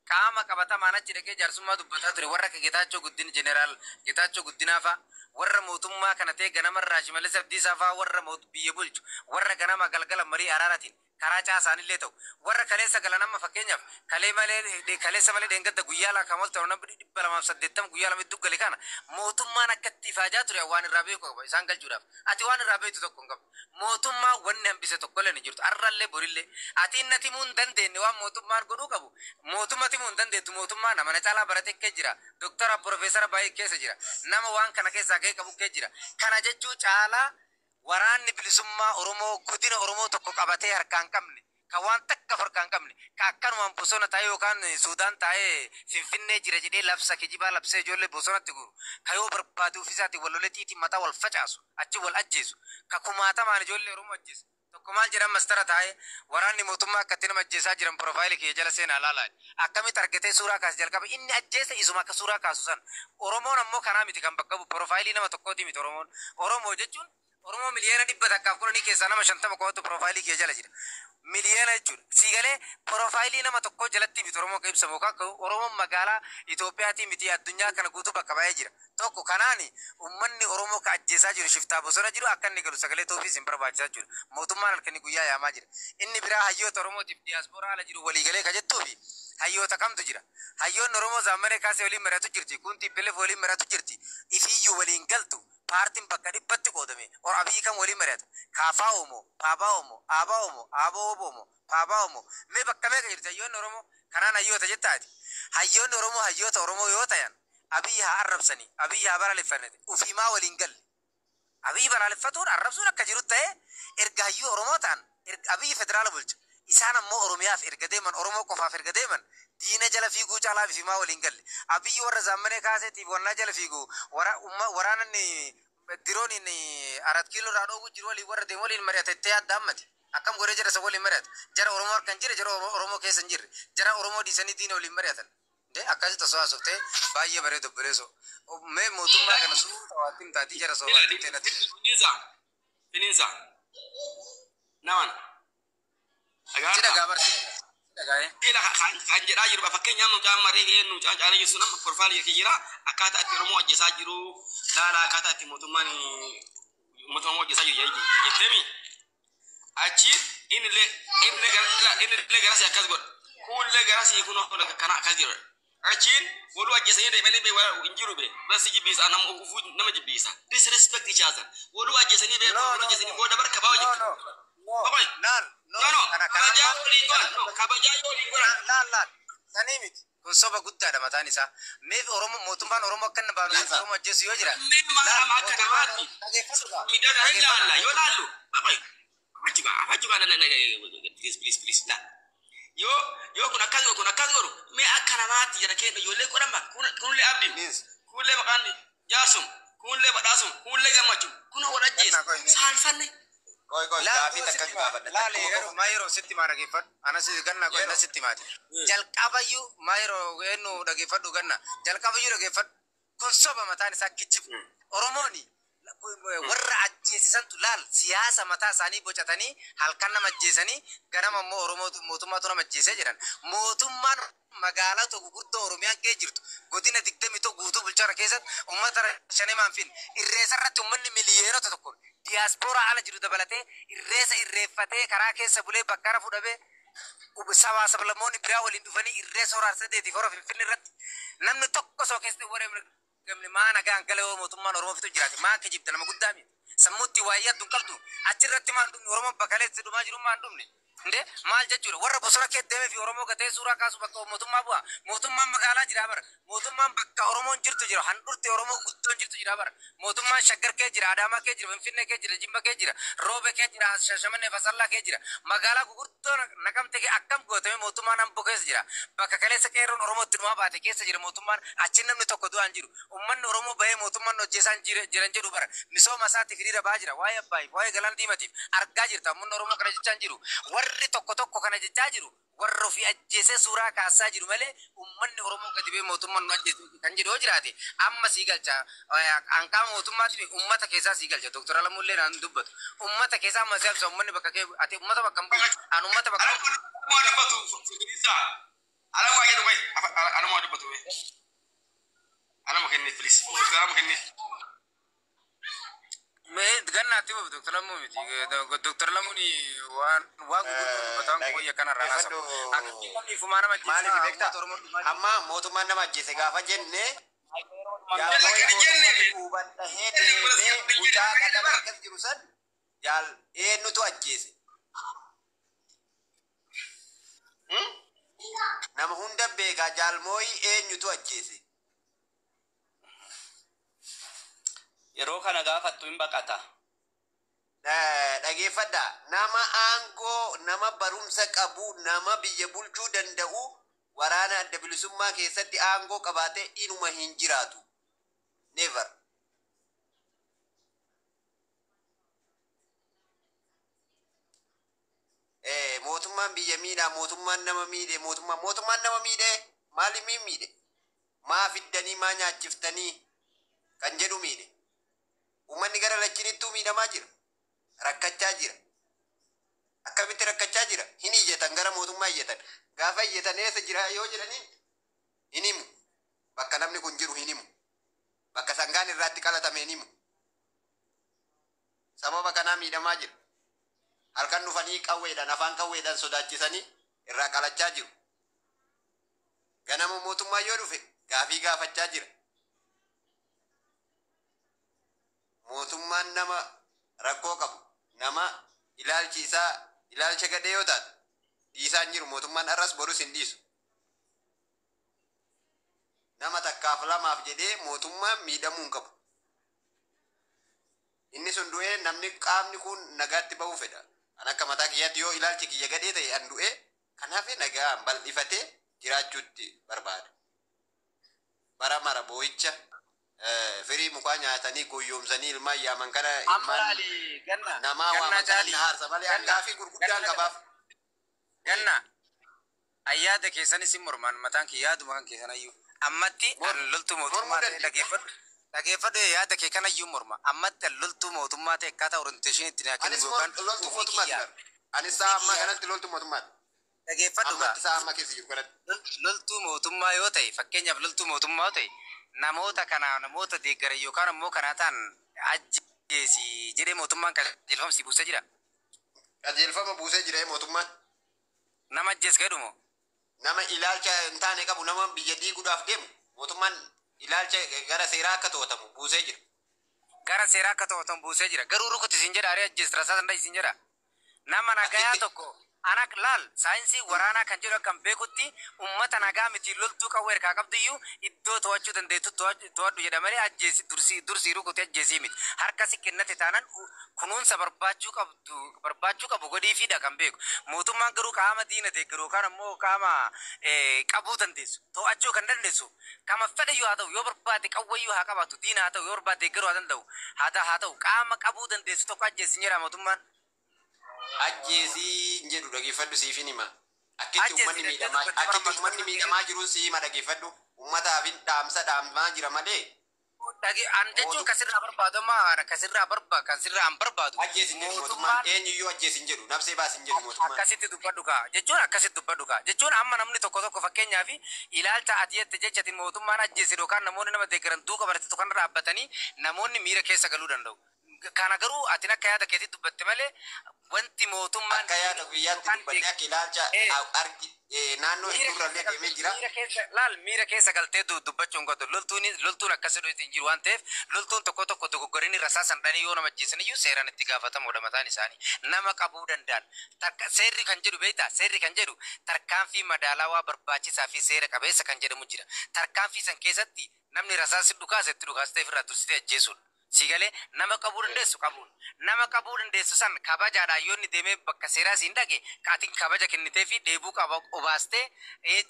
Qaama qabatamaan achi dhaqee jaarsummaa dubbataa ture warra akka Getaachoo Guddin, Jeneraal Getaachoo Guddinaa fa'a, warra mootummaa kana ta'e ganamarraa Shimallis Abdiisaa fa'a, warra biyya bulchu, warra ganama galgala marii araaraatiin karaa caasaanillee ta'u warra kaleessa galan. Amma fakkeenyaaf kalee malee, kaleessa malee dheengadda guyyaa laa ta'u namni 280 guyyaa 2 iddoo gale kana mootummaan akka itti ifaajaa ture waan irraa beeku qaba isaan galchuudhaaf. Ati waan irraa beektu tokko hin qabdu. Mootummaa wanni hambise tokko illee ni jirtu. Arrallee borillee ati inni timuu hin dandeenye waan mootummaan godhuu qabu mootummaa timuu hin dandeettu. Mootummaa nama na caalaa barate kee jira, doktara, profeesara baay'ee keessa jira, nama waan kana keessaa gahee qabu kee jira. Kana jechuu caalaa waraanni bilisummaa Oromoo godina Oromoo tokko qabatee harkaan qabne Ka waan takka farka hin qabne, ka akkanumaan bosona taa'ee yookaan Suudaan taa'ee Finfinnee jira jedhee labsa kijibaa labsee ijoollee bosonatti guru, ka yoo barbaade ofiisaatiin wal lolee xiitiin mataa wal facaasu, achi wal ajjeesu, ka kumaatamaan ijoollee Oromoo ajjeesu. Tokko maal jedhan mastara taa'ee waraanni mootummaa akkatti nama ajjeesaa jiran profile kiyya jala seenaa laalaa. Akkamitti argatee suuraa kaase jalqaba inni ajjeese isuma akka suuraa kaasu san. Oromoon ammoo kanaa miti kan bakka bu'u profile nama tokkooti miti Oromoon. Oromoo jechuun Oromoo 110,000,000 keessaa nama 50 qofatu profile kiyya jala jira. Miliyoona jechuudha. Siigalee profile nama tokkoo jalatti miti Oromoo kan ibsamu yookaan Oromoon magaalaa Itoophiyaatii miti addunyaa kana guutuu bakka baay'ee jira. Tokko kanaani uummanni Oromoo ka ajjeesaa jiru shiftaa bosona jiru akka inni galu sagalee toofiis hin barbaachisaa jiru. Mootummaan halkanii guyyaa yaamaa jira. Inni biraa hayyoota Oromootiif diyaaspooraa ala jiru waliigalee ka jettuufi hayyoota kamtu jira. Hayyoonni Oromoo zaammanee kaasee waliin mari'atu jirti. Kun TPLF waliin mari'atu jirti. Ifiiyyuu waliin galtu. Paartiin bakka 100tti qoodame. Or Abiyyi kam waliin mari'ata? Kaafaa Oomoo, Paabaa Oomoo, Aabaa Oomoo, Aaboo Oomoo, Paabaa Oomoo. Mee bakka meeqa jirti hayyoonni Oromoo? Kanaan hayyoota jettaati. Hayyoonni Oromoo hayyoota Oromoo yoo ta'an Abiyyi haa arrabsanii, Abiyyi haa balaaleffanate, ufiimaa waliin galle. Abiyyi balaaleffatuun arrabsuun akka jiru ta'ee erga hayyuu Oromoo ta'an erga Abiyyi federaala bulcha. Isaan ammoo Oromiyaaf erga deeman, Oromoo qofaaf erga deeman diina jala fiiguu caalaa ifiimaa waliin galle. Abiyyi warra zaammanee kaaseetiif wannaa jala fiigu waraananni dirooniin 4 kiiloo irraa dhoowwu jiru waliin warra deemu waliin mari'ate ittee adda ammati. Akkam godhee jara isa waliin mari'ata? Jara Oromoo harka hin jirre, jara Oromoo keessa hin jirre, jara Oromoo dhiisanii diina waliin mari'atan. Ndee akkasitti osoo haasoftee baay'ee bareedu obboleessoo. Mee mootummaa kana suuta waatti himtaatii jara soo waatti himtee natti. Finiinsa. Finiinsa. Naman. Si Dhagaarta. dhagaa bar si dhagaa. Si dhagaa eh. Ila kan jedhaa jiru fakkeenyaaf mucaan marii mucaan caalee jiru nama profile kee jira akkaataa itti Oromoo ajjeesaa jiru laala akkaataa itti mootummaan uummata Oromoo ajjeesaa jiru jetteemi. Achi inni illee garasii akkas godha. Kuullee garasii kun kana akkas jedha. Achiin waluu ajjeesanii deemanii bee hin jiru bee basi jibbiisa nama ufuu nama jibbiisa. Disrespect each other. Waluu ajjeesanii bee No, waluu no, ajjeesanii no. booda barka bawa No, jirtu. no. No. Babaay. Laal. No. No, no. Kana kana Kabajaa waliin godhan. No, kabajaa yoo waliin godhan. Laal laal. Sanii miti. Kun soba guddaadha mataan isaa. Meef Oromoo mootummaan Oromoo akka inni baanu Finiinsa. Oromoo ajjeesu yoo jiraate. Mee Laal maal akka mootummaan namaatti Oromoo dhageeffadhu gaa. miidhagaa hin Dhageeffadhu. laalla yoo laallu babaay. Afachugaa afachugaa please, please, please la. Yoo kun akkas godhu kun akkas godhu mee akka namaatti jara keenya ijoollee godhama kunillee abdiin Finiinsa. kunillee maqaan jaarsum kunillee badhaasum kunillee gammachuu kunoo wal ajjeesa Gannaa qoy. saalfanne. Qoy qoy Laal gaafii duuba takka sitti maa gaafadha. laal Takkuma yeroo qofa. maa yeroo sitti maa dhageeffadhu anas ganna qoy Yeroo. na sitti maati. Jalqabayyuu maa yeroo eenyu dhageeffadhu ganna jalqabayyuu dhageeffadhu kun soba mataan isaa kijibu. Oromooni warra ajjeesisantu laal siyaasa mataa isaanii bocatanii halkan nama ajjeesanii ganama immoo Oromoo mootummaatu nama ajjeesee jedhan. Mootummaan magaalaa tokko gurguddoo Oromiyaan kee jirtu godina 21 guutuu bulchaara keessatti uummata shanemaan fin irreessa irratti uummanni miliyoonota tokko diyaaspooraa ala jiru dabalatee irreessa irreeffatee karaa keessa bulee bakka irra fudhamee sabaa sablammoonni biraa waliin dhufanii irreessa hora Arsadeetiif hora Finfinnee irratti namni tokko osoo keessatti warra gamne maa nagaan gala yoo mootummaan Oromoo fitu jiraate maa kijibda nama guddaa miti. Sammuutti waa'ee adduun qabdu achirratti maan dhumne Oromoo bakaleetti dhumaa jiru maan dhumne. Ndee maal jechuudha warra bosona kee deemee fi Oromoo gatee suuraa kaasu bakka mootummaa bu'a. Mootummaan magaalaa jira bara. Mootummaan bakka Oromoon jirtu jira. Handhurti Oromoo guddoon jirtu jira bara. Mootummaan Shaggar kee jira, Adaamaa kee jira, Finfinnee kee jira, Jimma kee jira, Roobe kee jira, Shashamannee Fasallaa kee jira. Magaalaa gurguddoo Naqamte kee akkam gootame mootummaan Amboo keessa jira. Bakka kaleessa qeerroon Oromoo itti dhumaa baate keessa jira mootummaan achi namni tokko du'aan jiru. Uummanni Oromoo bahee mootummaan hojjeesaan jiran jedhu bara. Misooma isaatiif hiriira bahaa jira. Waa'ee Abbaayif, waa'ee Galaana Diimatiif argaa jirta. Uummanni Oromoo kana jechaa hin jiru. Warri tokko tokko kana jechaa jiru warra ofii ajjeesee suuraa kaasaa jiru malee uummanni Oromoo gadi ba'ee mootummaan nu ajjeese kan jedhu yoo jiraate amma sii galcha. Hanqaama mootummaati uummata keessaa sii galcha. Dooktar Alamuu illee naan dubbatu. Uummata keessaa amma si absa uummanni bakka kee ati uummata bakka hin buutu. An uummata bakka hin buutu. Alamoo dubbatu Finiinsa. Alamoo jedhu qoy alamoo dubbatu mee. Alamoo kenniif please. Alamoo kenniif. Mee gannaatti babu Dooktar Lamuu miti. Dooktar Lamuun waan gurguddoo dubbataan wayya kanarraa haasawu. Akka namni ifumaa nama Maaliif ajjeesaa beektaa? uummata Oromoo dhumaa jiru. Amma mootummaan nama ajjeese gaafa jenne Jalla kan jenne. jaalmooyi hubadhahee deemee mucaa qadama akkas jiru san jaal eenyutu ajjeese? Nama hunda beekaa jaalmooyi eenyutu ajjeese? Yeroo kana gaafattu hin baqata. Dhageeffadha. Nama aangoo, nama barumsa qabu, nama biyya bulchuu danda'u waraana Adda Bilisummaa keessatti aangoo qabaatee inuma hin jiraatu. Never. Mootummaan biyya miidhaa, mootummaan nama miidhe, mootummaan nama miidhe, maaliif miidhe? Maa fiddanii, maa nyaachiftanii kan jedhu miidhe. Uummanni gara lachinittuu miidhamaa jira. Rakkachaa jira. Akkamitti rakkachaa jira? Hin iyyatan, gara mootummaa iyyatan. Gaafa iyyatan eessa jira yoo jedhaniin hin himu. Bakka namni kun jiru hin himu. Bakka sangaan irraatti qalatame hin himu. Sababa kanaa miidhamaa jira. Halkan dhufanii qawweedhaan, afaan qawweedhaan sodaachisanii irraa qalachaa jiru. Ganama mootummaa yoo dhufe gaafii gaafachaa jira. Mootummaan nama rakkoo qabu, nama ilaalchi isaa ilaalcha gadhee yoo taate dhiisaa hin jiru. Mootummaan arras borus hin dhiisu. Nama takkaaf lamaaf jedhee mootummaan miidhamuu hin qabu. Inni sun du'ee namni qaamni kun nagaatti ba'uu fedha. An akka mataa kiyyaatti yoo ilaalchi kiyya gadhee ta'e an du'ee kanaaf nagaan bal'ifatee jiraachuutti barbaada. Bara mara boo'icha firii mukaa nyaatanii goyyoomsanii ilmaan yaaman kana Amma ilmaan laali ganna namaa ganna waaman kana caalii na haarsa malee an ganna gaafii gurguddaan ganna qabaaf. Ganna ayyaada keessanis hin mormaan mataan kee yaaduma kan keessan ayyuu ammatti an loltuu Mormuu mootummaa ta'e dandeetta. Dhageeffadhu yaada kee kanayyuu morma ammatti an loltuu mootummaa ta'e akkaataa orientation itti naa kennu Anis yookaan loltuu ofii mootummaati kiyyaa bara. Anis ofii sa'a ammaa kiyyaa kanatti loltuu mootummaati. Dhageeffadhu gaa. Ammatti sa'a ammaa keessa jiru kanatti. Loltuu mootummaa yoo ta'e, fakkeenyaaf loltuu mootummaa yoo ta'e, namoota kana namoota deeggaran yookaan ammoo kanaa ta'an ajjeesi jedhee mootummaan qajeelfama si buusee jira. Qajeelfama buusee jira mootummaan. Nama ajjees jedhumoo? Nama ilaalcha hin taane qabu, nama biyya diiguudhaaf deemu mootummaan ilaalcha gara seeraa akka to'atamu buusee jira. Gara seeraa akka to'atamu buusee jira. Garuu rukuti siin jedha, aree ajjees rasaa danda'a siin jedha. Nama nagayaa Akkitti tokko anak laal saayinsii waraanaa kan jedhu akkan beekutti ummata nagaa miti loltuu qawwee harkaa qabdiyyuu iddoo to'achuu dandeettu to'adhu jedha malee ajjeesi dursii rukuti ajjeesii miti. Harka si kennate taanaan kunuunsa barbaachuu qabdu barbaachuu qabu godhiifiidha kan beeku. Mootummaan garuu qaama diina deeggaru yookaan ammoo qaama qabuu dandeessu to'achuu kan dandeessu kama fedhayyuu haa ta'u, yoo barbaade qawweeyyuu haa qabaatu, diina haa ta'u, yoo barbaade deeggaruu haa danda'u, haa ta'u qaama qabuu dandeessu tokko ajjeesi jedha mootummaan. Ajjeesii hin jedhu, dhageeffadhu, siifin hima. Akkitti Ajjeesi uummanni jettee miidhamaa dubbattee akkitti bara uummanni miidhamaa jiruun si hima, dhageeffadhu. Uummataaf hin dhaamsa dhaamaa jira malee Dhage an jechuun kasirraa barbaadu amma kasirraa barba kan sirraa an barbaadu ajjeesi hin jedhu mootummaan mootummaan eenyuyyuu ajjeesi hin jedhu, nabsee baasi hin jedhu mootummaan. Akkasitti dubbadhu kaa jechuun, akkasitti dubbadhu kaa jechuun, amma namni tokko tokko fakkeenyaaf ilaalcha ati jette jechatiin mootummaan ajjeese yookaan namoonni nama deeggaran duuka barattu kan dhaabbatanii namoonni miira keessa galuu danda'u. Kana garuu atin akka yaada keetti dubbatte malee wanti mootummaan Akka yaada guyyaatti yookaan dubbadhe akka ilaalcha argi naannoo miira hedduurrallee keessa deemee jira. Miira keessa laal, miira keessa galtee dubbachuun godhu loltuun akkasii hin jiru waan ta'eef loltuun tokko tokko dogoggoranii rasaasan dhanii yoo nama ajjeesan iyyuu seeraan itti gaafatamuudha mataan isaanii. Nama qabuu danda'an takka seerri kan jedhu beektaa, seerri kan jedhu tarkaanfii madaalawaa barbaachisaa fi seera qabeessa kan jedhamu jira. Tarkaanfii san keessatti namni rasaasi dhukaase itti dhukaastee ofirraa dursitee ajjeesuudha. Si galee, nama qabuu dandeessu qabuun nama qabuu dandeessu san kabajaadhaan yoo inni deemee bakka seeraa siin dhaqe kaatiin kabaja kennitee fi dheebuu qaba obaastee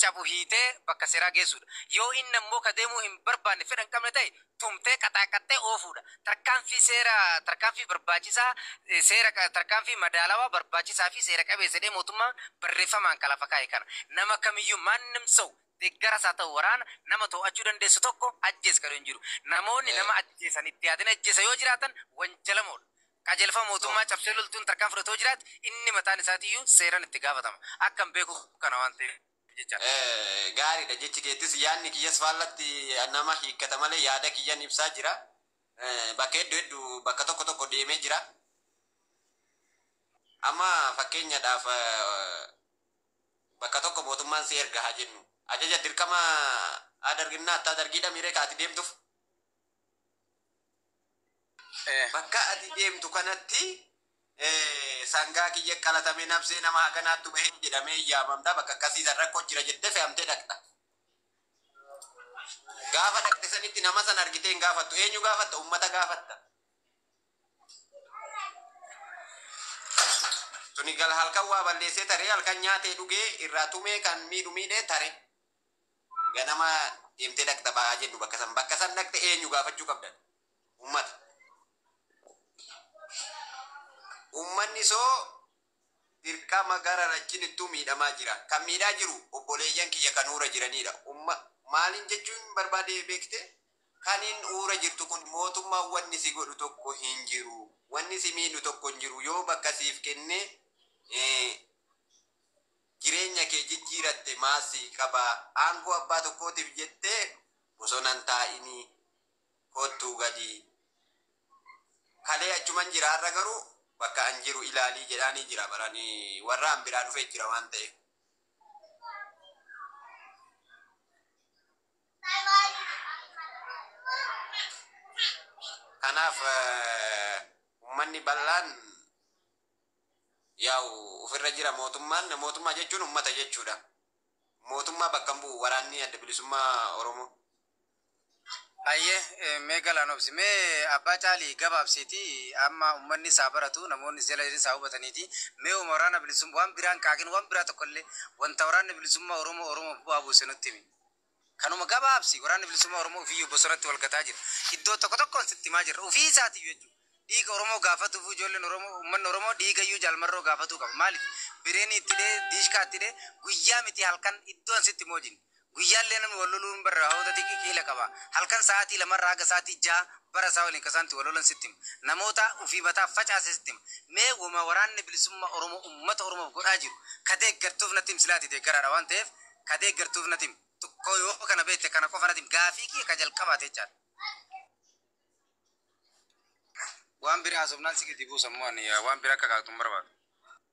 cabu hiitee bakka seeraa geessuudha. Yoo inni ammoo ka deemuu hin barbaanne fedha hin qabne ta'e tumtee qaxaaqattee oofuudha. Tarkaanfii seera tarkaanfii barbaachisaa seera tarkaanfii madaalawaa barbaachisaa fi seera qabeessa jedhee mootummaan barreeffamaan kan lafa kaa'e kana. Nama kamiyyuu maannam sa'u deeggaras haa ta'u waraana nama to'achuu dandeessu tokko ajjees kan hin jiru. Namoonni nama ajjeesan itti yaadin ajjeesa yoo jiraatan wanjalamoodha. Qajeelfama mootummaa cabsee loltuun tarkaan fudhatoo jiraate inni mataan isaatiiyyuu seeraan itti gaafatama. Akkan beeku kana waan ta'eef jecha. Gaariidha jechi keettis, yaadni kiyyas faallatti nama hiikkata malee yaada kiyyan ibsaa jira. Bakka hedduu hedduu bakka tokko tokko deemee jira. Amma fakkeenyadhaaf bakka tokko mootummaan si erga haa jennu. Ajaja dirqama adarginnaa attaa dargiidha miiree ka ati deemtuuf. Bakka ati deemtu kanatti sangaa kiyya qalatame nabsee nama haganaattu bahee jedhamee yaamamta, bakka akkasiisan rakkoo jira jettee fe'amtee dhaqxa. Gaafa dhaqxe sanitti nama san argitee hin gaafattu. Eenyu gaafatta? Uummata gaafatta. Suni gal halkan waa balleessee taree, halkan nyaatee dhugee irraa tumee kan miidhu miidhee tare. Ganama deemtee dhaqxa ba'aa jennu bakka san. Bakka san dhaqxe eenyu gaafachuu qabdan? Uummata. Uummanni soo dirqama gara lachinittuu miidhamaa jira. Kan miidhaa jiru obboleeyyan kiyya kan uura jiranidha. Umma maaliin jechuun barbaade beekte? Kaniin uura jirtu kun mootummaan wanni si godhu tokko hin jiru. Wanni si miidhu tokko hin jiru. Yoo bakka siif kennee jireenya kee jijjiiratte maasii qaba. Aangoo abbaa tokkootiif jettee bosonan taa'inii kottuu gadi. Kalee achuman jira, har'a garuu bakka an jiru ilaalii jedhaanii jira, baranii warra an biraa dhufee jira waan ta'eef. Kanaaf uummanni bal'aan yaa'u ofirra jira. Mootummaan, mootummaa jechuun uummata jechuudha. Mootummaa bakka hin bu'u waraanni Adda Bilisummaa Oromoo. Ayyee, mee galaan obsi, mee abbaa caalii gabaabsiiti, amma uummanni isaa baratu, namoonni jala isaa hubataniiti. Mee waraana bilisummaa waan biraan kaakin, waan biraa tokkollee, wanta waraanni bilisummaa Oromoo Oromoo bu'aa buuse nutti himi. Kanuma gabaabsi. Waraanni bilisummaa Oromoo ofiiyyuu bosonatti wal gataa jira. Iddoo tokko tokkoon sitti himaa jirra. Ofii isaatiif jechuudha. Dhiiga Oromoo gaafatuuf ijoolleen Oromoo, uummanni Oromoo dhiiga iyyuu jaalmarroo gaafatuu qaba. Maaliif? Bireenii itti dhee, diishkaa itti dhee, guyyaa miti halkan iddoon sitti moojin. Guyyaallee namni wal loluun barra hawwata xiqqii qaba. Halkan sa'aatii 2rraa haga sa'aatii 6 bara isaa waliin kasaanti wal lolan sitti hima. Namoota ofii mataa facaase sitti hima. Mee wama waraanni bilisummaa Oromoo uummata Oromoof godhaa jiru ka deeggartuuf natti him, silaati deeggaraadha waan ta'eef ka deeggartuuf natti him. Tokko yoo kana beekte kana qofa natti him. Gaafii kiyya ka jalqabaate jechaadha. Waan biraa haasofnaan si gadi buusa immoo ani waan biraa akka kaa'atu hin barbaadu.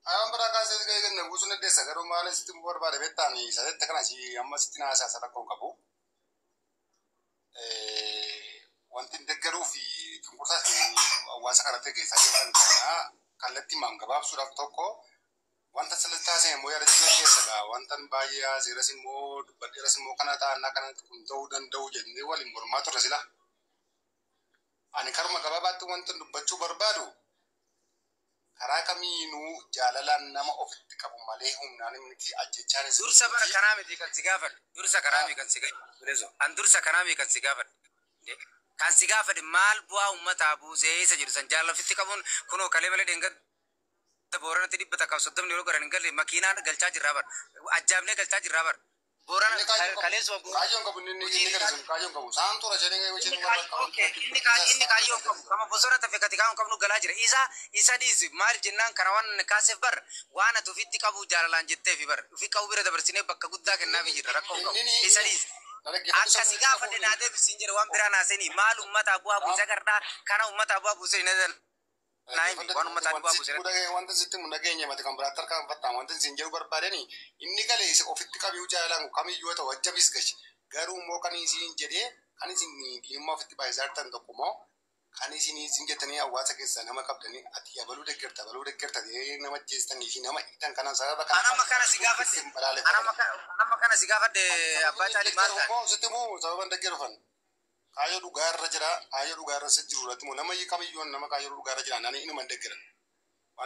Ayaan biraa kaasee gahee ganna buusuu dandeessa, garuu maal sitti barbaade beektaan sadeetta kana si amma sitti naasaa rakkoon qabu. Wanti hin deeggaruu fi cunqursaa hawaasa kanatti geessaa jiran kana kallattii maan gabaabsuudhaaf tokko wanta sirriitti taasise immoo yaadachuu dandeessa gaa, wanta baay'ee seeras immoo dubbadheeras immoo kana ta'annaa kana kun ta'uu danda'u jennee waliin mormaa turre sila. Ani karuma gabaabaatti wanta dubbachuu barbaadu, karaa kamiinuu jaalalaan nama ofitti qabu malee humnaan miti, ajjechaanis Dursa bara kanaa miti kan si gaafadhe. Dursa kanaa miti kan si gaafadhe. An dursa kanaa miti kan si gaafadhe. Kan si gaafadhe maal bu'aa uummataa buusee isa jedhu san. Jaalala ofitti qabuun kunoo kalee malee dheengadda Booranatti 130 yeroo garan hin galle makiinaan galchaa jirraa bara. Ajjaabnee galchaa jirraa bara. Boorana kaleessuma Kaayyoon qabu inni inni gadi sun kaayyoon qabu. Saamtuudha jedhee Inni kaayyoon qabu kama bosona tafe kati kaayyoon qabnu galaa jira. Isa dhiisi. Maaliif jennaan, kana waan kaaseef bar waan ati ofitti qabu jaalalaan jetteefi bar ofi qabu bira dabarsinee bakka guddaa kennaafi jirra, rakkoo qabu. Isa dhiisi. Akkasi gaafadhe naa deebisiin jedhe, waan biraa naa seenii maal uummataa bu'aa buusee gardhaa kana uummataa bu'aa buusee naa himi, waan uummataa bu'aa buusee. Wanta sitti mun dhageenya mati kan biraatti harkaan wanta isin jedhu barbaadani, inni galee ofitti qabiyyuu jaalalaan kamiyyuu ta'u ajjabis gashi, garuu immoo kan isin jedhee kan isin diinummaa ofitti baay'isaa jirtan tokko immoo kan isin jettanii hawaasa keessaa nama qabdanii ati abaluu deeggarta, abaluu deeggarta nama jeestanii fi nama hiitan kana sababa kana. Anamma kana si gaafadhe. Anamma kana si gaafadhe, abbaa caalii, maal taate? Sitti immoo sababa deeggarufan kaayyoo dhugaarra jira, kaayyoo dhugaarra si jiru irratti immoo nama kamiyyuu nama kaayyoo dhugaarra jira nani inuma hin deeggaran.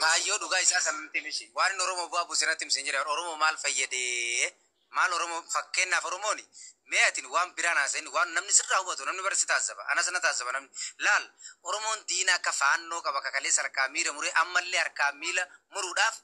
Kaayyoo dhugaa isaa sanatti mishi. Waan inni Oromoo bu'aa buuse natti himsin jedhe. Oromoo maal fayyadee? Maal Oromoo, fakkeenyaaf Oromooni mee atin waan biraan haasa'in, waan namni sirraa hubatu, namni bara si taasisa, anas na taasisa namni laal. Oromoon diina akka faannoo qaba, kakaleessa harkaa miila muree ammallee harkaa miila muruudhaaf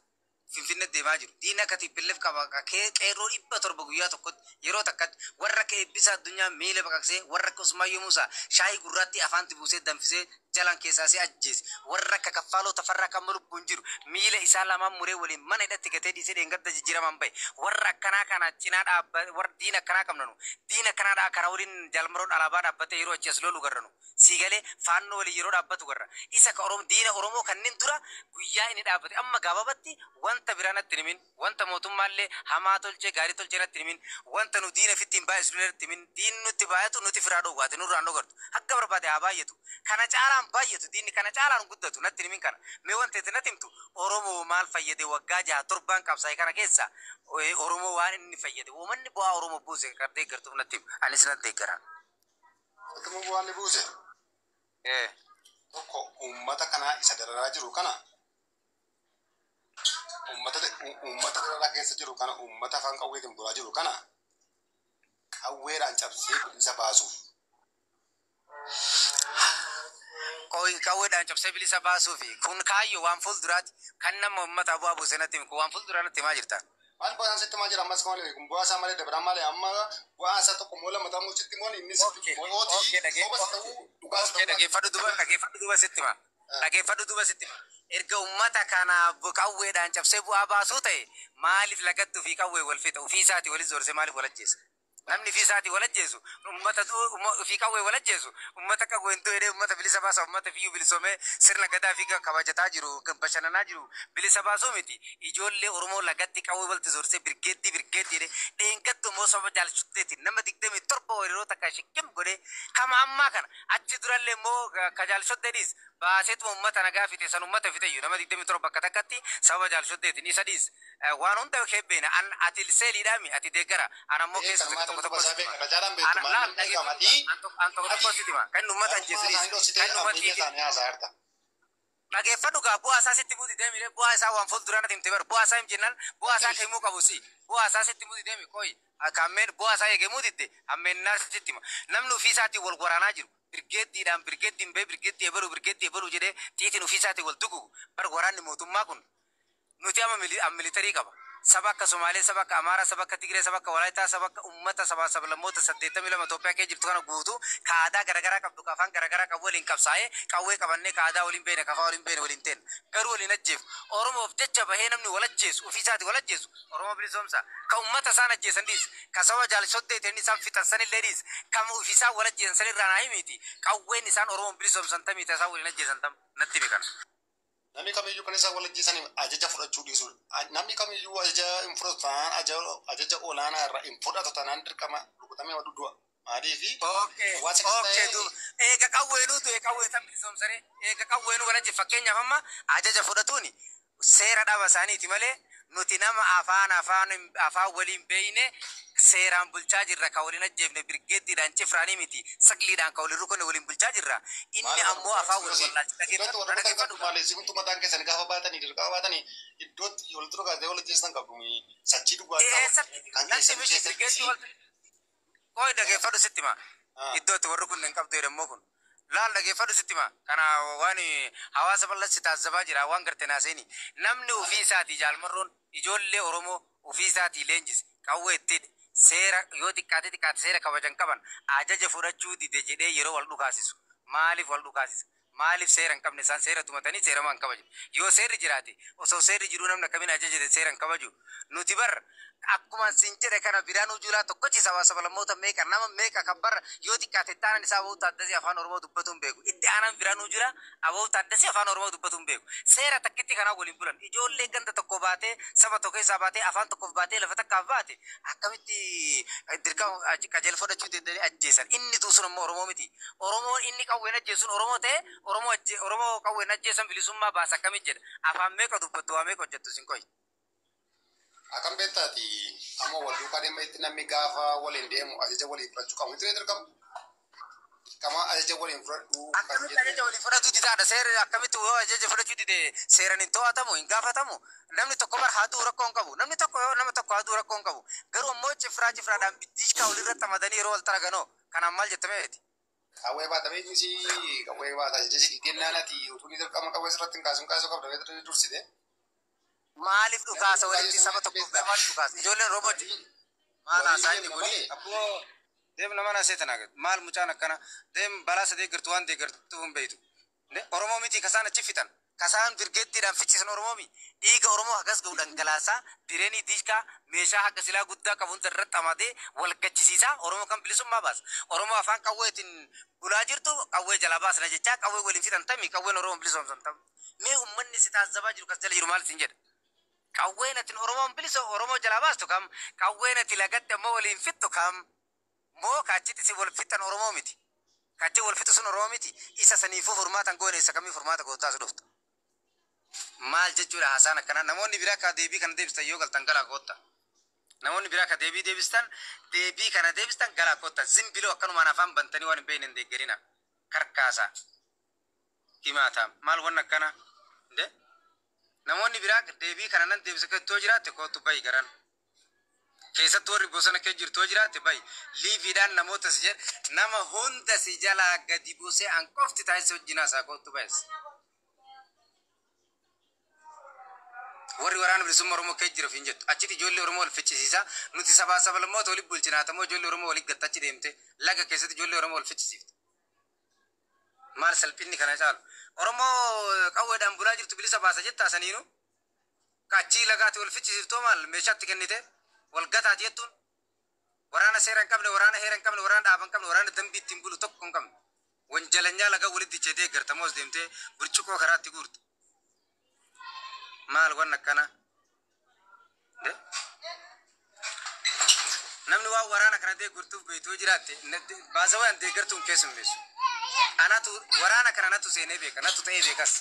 Finfinnee deemaa jiru. Diina akka TPLF qaba, qeerroo 700 guyyaa tokkotti yeroo takkatti, warra akka eebbisa addunyaa miila baqaqsee, warra akka Usmaayyoo Muusaa shaayii gurraatti afaanti buusee danfisee jalaan keessaa see ajjeese, warra akka Kaffaaloo Tafarraa kan lubbuun jiru miila isaa lamaan muree waliin mana hidhatti gatee dhiisee dheengadda jijjiiramaan bahe, warra akkanaa kana cinaa dhaabba. Warra diina akkanaa qabnanu, diina akkanaa karaa waliin jaalmaroon alaabaa dhaabbatee yeroo achi as lolu garranu siigalee faannoo waliin yeroo dhaabbatu garra isa ka Oromoo, diina Oromoo kanneen dura guyyaa inni dhaabbate. Amma gabaabatti wanta biraa natti himin, wanta mootummaallee hamaa tolchee gaarii tolchee natti himin, wanta nu diina fitti hin baay'isu natti himin. Diinni nutti baay'atu nuti firaa dhoowwaate nurraan dhogartu, akka barbaade haa baay'atu, kana caalaan baay'atu, diinni kana caalaan guddatu natti himin. Kana mee wanta itti natti himtu, Oromoo maal fayyade waggaa 6 7n qabsaa'e kana keessa Oromoo waan inni fayyade, uumanni bu'aa Oromoo buuse kan deeggartuuf natti himu, anis nan deeggara. Akkuma bu'aan ni buuse tokko uummata kanaa isa dararaa jiru kana Uummata dararaa keessa jiru kana, uummata afaan qawweetiin bulaa jiru kana qawweedhaan cabsee bilisa baasuuf. Qawweedhaan cabsee bilisa baasuufi kun kaayyoo waan fuulduraati kan nama uummata bu'aa buuse natti himu, kun waan fuulduraa natti himaa jirta. Maal bu'aa isaan sitti himaa jira? Ammas maali kun bu'aa isaa malee dabalaan malee amma bu'aa isaa tokko moo lama ta'uu sitti moo inni sitti mootii sobas ta'uu dhugaas ta'uu. Dhaggeeffadhu duuba sitti hima. Dhaggeeffadhu duuba sitti hima. Erga uummata kana qawweedhaan cabsee bu'aa baasuu ta'e, maaliif lagattuu fi qawwee wal fixa? Ofii isaatii walis zoorsee maaliif wal ajjeesa? Namni ofii isaatii wal ajjeesu, uummata ofii qawwee wal ajjeesu, uummata qawween du'ee uummata bilisa baasa, uummata fiyyuu bilisoomee sirna gadaa fi kabajataa jiru, kan bashannanaa jiru bilisa baasuu miti. Ijoollee Oromoo lagatti qawwee walitti zoorsee birgeeddii birgeeddii jedhee, dheengaddu immoo saba jaalchutteeti nama 27 weeraroo takka shikkim godhee kama ammaa kana achi durallee immoo ka jaalchotteedhis baaseetuma uummata nagaa fixe san uummata fixe iyyuu nama 27 bakka takkatti sababa jaalchotteetiin isa dhiis waan hunda keebbeena an ati seeliidhaami ati deeggara an ammoo keessa tokko tokko Isaa beeka rajaalaan beektu maal namni beekamatii. An tokko tokko sitti hima, kan uummata ajjeesu dhiis kan uummata Isaanii haasaa jirta. Dhageeffadhu gaa, bu'aa isaa sitti muti deemi. Bu'aa isaa waan fuuldura natti himte bar, bu'aa isaa him jennaan bu'aa isaa himuu qabu si bu'aa isaa sitti muti deemi. Qoyi, kammeen bu'aa isaa eegee mutitte hammeenaa sitti hima. Namni ofii isaatiin wal waraanaa jiru birgeeddiidhaan birgeeddiin bee birgeeddii ebaluu birgeeddii ebaluu jedhee xiitiin ofii isaatiin wal dugugu bar. Waraanni mootummaa kun nuti amma militarii qaba. Saba akka Somaalee, saba akka Amaaraa, saba akka Tigree, saba akka Walaayitaa, saba akka uummata sabaa sablammoota 82 Itoophiyaa keessa jirtu kana guutuu ka aadaa garaagaraa qabdu, ka afaan garaagaraa qabu waliin qabsaa'ee qawwee qabannee, ka aadaa waliin beene, ka afaan waliin beene waliin teena. Garuu waliin ajjeefu. Oromoof jecha bahee namni wal ajjeesu, ofii isaati wal ajjeesu, Oromoo bilisoomsa. Ka uummata isaan ajjeesan dhiis, ka saba jaalsoddeetiin isaan fixan sanillee dhiis, ka ofii isaa wal ajjeesan sanirraa naa himiiti. Qawween isaan Oromoon bilisoomsan tamii isaan waliin ajjeesan tam natti himi kana. Namni kamiyyuu kan isaan wal ajjeesaniif ajaja fudhachuu dhiisudha. Namni kamiyyuu ajaja hin fudhatu taanaan, ajaja olaanaa irraa hin fudhatu taanaan, dirqama rukutamee waduu du'a. Maaliifi hawaasa keessa Okay, ta'ee duuba. Eega qawweenuu du'e qawwee tan bilisoomsanii, eega qawweenuu wal ajjeef. Fakkeenyaaf amma ajaja fudhatuuni seera dhaba isaaniiti malee nuti nama afaan waliin beeyne seeraan bulchaa jirra, ka waliin ajjeefne birgeeddiidhaan cifraanii miti, sagliidhaan ka waliin rukunne waliin bulchaa jirra. Inni ammoo afaan wal wallaalchi. Iddootti wal rukutan qabdu maali? Siguntu mataan keessan gaafa baatanii dirqama baatanii iddootti walitti dhugaatee wal ajjeessan qabdu. Sachii dhugaa Eessatti kan natti keessan mishi keessatti birgeeddii wal qoy dhageeffadhu sitti hima. Iddoo itti warri kun hin qabdu jedhammoo kun. Laal, dhageeffadhu sitti hima. Kana waan hawaasa bal'atti taasisabaa jira waan garte naaseeni. Namni ofii isaatii jaalmarroon ijoollee Oromoo ofii isaatii leenjise qawwee itti seera yoo xiqqaate xiqqaate seera kabajan qaban ajaja fudhachuu dide jedhee yeroo wal dhukaasisu. Maaliif wal dhukaasisa? Maaliif seera hin qabne isaan seera tumatanii seera maan kabaju? Yoo seerri jiraate, osoo seerri jiruu namni akkamiin ajaja seera hin kabaju? Nuti bar akkuma sin jedhe kana Biraanuu Juulaa tokkochi sabaa sablammoota meeqa nama meeqa kan barra yoo xiqqaate itti aanan isaa Aboo Taaddasee afaan Oromoo dubbatu hin beeku. Itti aanan Biraanuu Juulaa Aboo Taaddasee afaan Oromoo dubbatu hin beeku. Seera takkitti kanaa waliin bulan. Ijoollee ganda tokko baatee, saba tokko keessaa baatee, afaan tokkoof baatee, lafa takkaaf baate akkamitti dirqama qajeelfoo fudhachuu danda'anii ajjeesan? Inni tuusun ammoo Oromoo miti. Oromoon inni qawween ajjeesun Oromoo ta'e, Oromoo qawween ajjeesan bilisummaa baasa akkamitti jedha? Afaan meeqa dubbattu, waa meeqa hojjettu sin qoyi? Akkam beektaati, amma wal duukaa deema itti namni gaafa waliin deemu ajaja waliin fudhachuu qabu. Itti dirqama. Dirqama ajaja waliin fudhadhu kan Akkamitti jedhu. ajaja waliin fudhachuu didaadha? Seera akkamitti yoo ajaja fudhachuu dide seeraan hin to'atamu, hin gaafatamu? Namni tokko bar haa du'u rakkoo hin qabu. Namni tokko yoo nama tokko haa du'u rakkoo hin qabu. Garuu ammoo cifraa cifraadhaan biddiishkaa walirratti amadanii yeroo wal taraganoo kanaan maal jettameeti? Qawwee baata beeknisi, qawwee baata ajaja si kennaan ati utuu ni dirqama qawwee sirratti hin kaasun kaasuu qabda beektu dursite. Maaliif dhukaasa walitti saba tokkoof bee maaliif dhukaasa? Ijoolleen Oromoo maal haasaa inni kuni? Abboo, deem, nama na seetan agartu. Maal mucaan akkana? Deem, balaa sadee gartu waan deeggartu hin beektu. Oromoo miti kasaan achi fixan. Kasaan birgeettiidhaan ficcisan Oromoo mi? Dhiiga Oromoo hagas ga'u dhangalaasaa, bireenii diishkaa meeshaa haga silaa guddaa qabuun irratti amadee wal gachisiisaa Oromoo kan bilisummaa baasa. Oromoo afaan qawweetiin bulaa jirtu qawwee jalaa baasna jechaa qawwee waliin fixan tami qawween Oromoo bilisoomsan tam. Mee uummanni si taasisabaa jiru kas jala jiru maal siin jedha? Qawween atin Oromoon bilisa Oromoo jalaa baastu kam? Qawween ati lagatti ammoo waliin fixxu kam? Moo kaachitti si wal fixan Oromoo miti? Kaachi wal fixu sun Oromoo miti? Isa saniifuu furmaata hin goone, isa kamii furmaata gootaas dhuftu? Maal jechuudha haasaan akkanaa? Namoonni biraa ka deebii kana deebistan yoo galtan galaa kootta. Namoonni biraa ka deebii deebistan, deebii kana deebistan galaa kootta. Zimbiloo akkanumaan afaan bantanii waan hin beekne hin deeggarina. Karkaasa. Himaata. Maal wanna akkana? Inde? Namoonni biraa deebii kana nan deebisa kettoo jiraatte kootu bahi garan. Keessattuu warri bosona kee jirtu jiraatte bahi. Liiviidhaan namoota si jedha nama hunda si jalaa gadi buusee an qofti taasise wajjin haasaa kootu bahis. Warri waraana bilisummaa Oromoo kee jiru hin jettu. Achitti ijoollee Oromoo wal ficcisiisa. Nuti sabaa sabalammoota walitti bulchinaatamoo ijoollee Oromoo walitti gattachi deemte laga keessatti ijoollee Oromoo wal ficcisiifte. Maal salphinni kana caalu? Oromoo qawweedhaan bulaa jirtu bilisa baasa jettaa saniinu? Achii lagaatti wal ficcisiiftoo maal meeshaatti kennite? Wal gataati jettuun? Waraana seera hin qabne, waraana heera hin qabne, waraana dhaaba hin qabne, waraana dambii ittiin bulu tokko hin qabne. Wanjalanyaa laga walitti chetee gartamoos deemtee burcuqqoo karaatti guurte. Maal wanna akkana? Namni waan waraana kana deeggartuuf beektuu jiraatte baasawaa an deeggartuun keessummeessu. Anatu waraana kana natu seenee beeka, natu ta'ee beekas.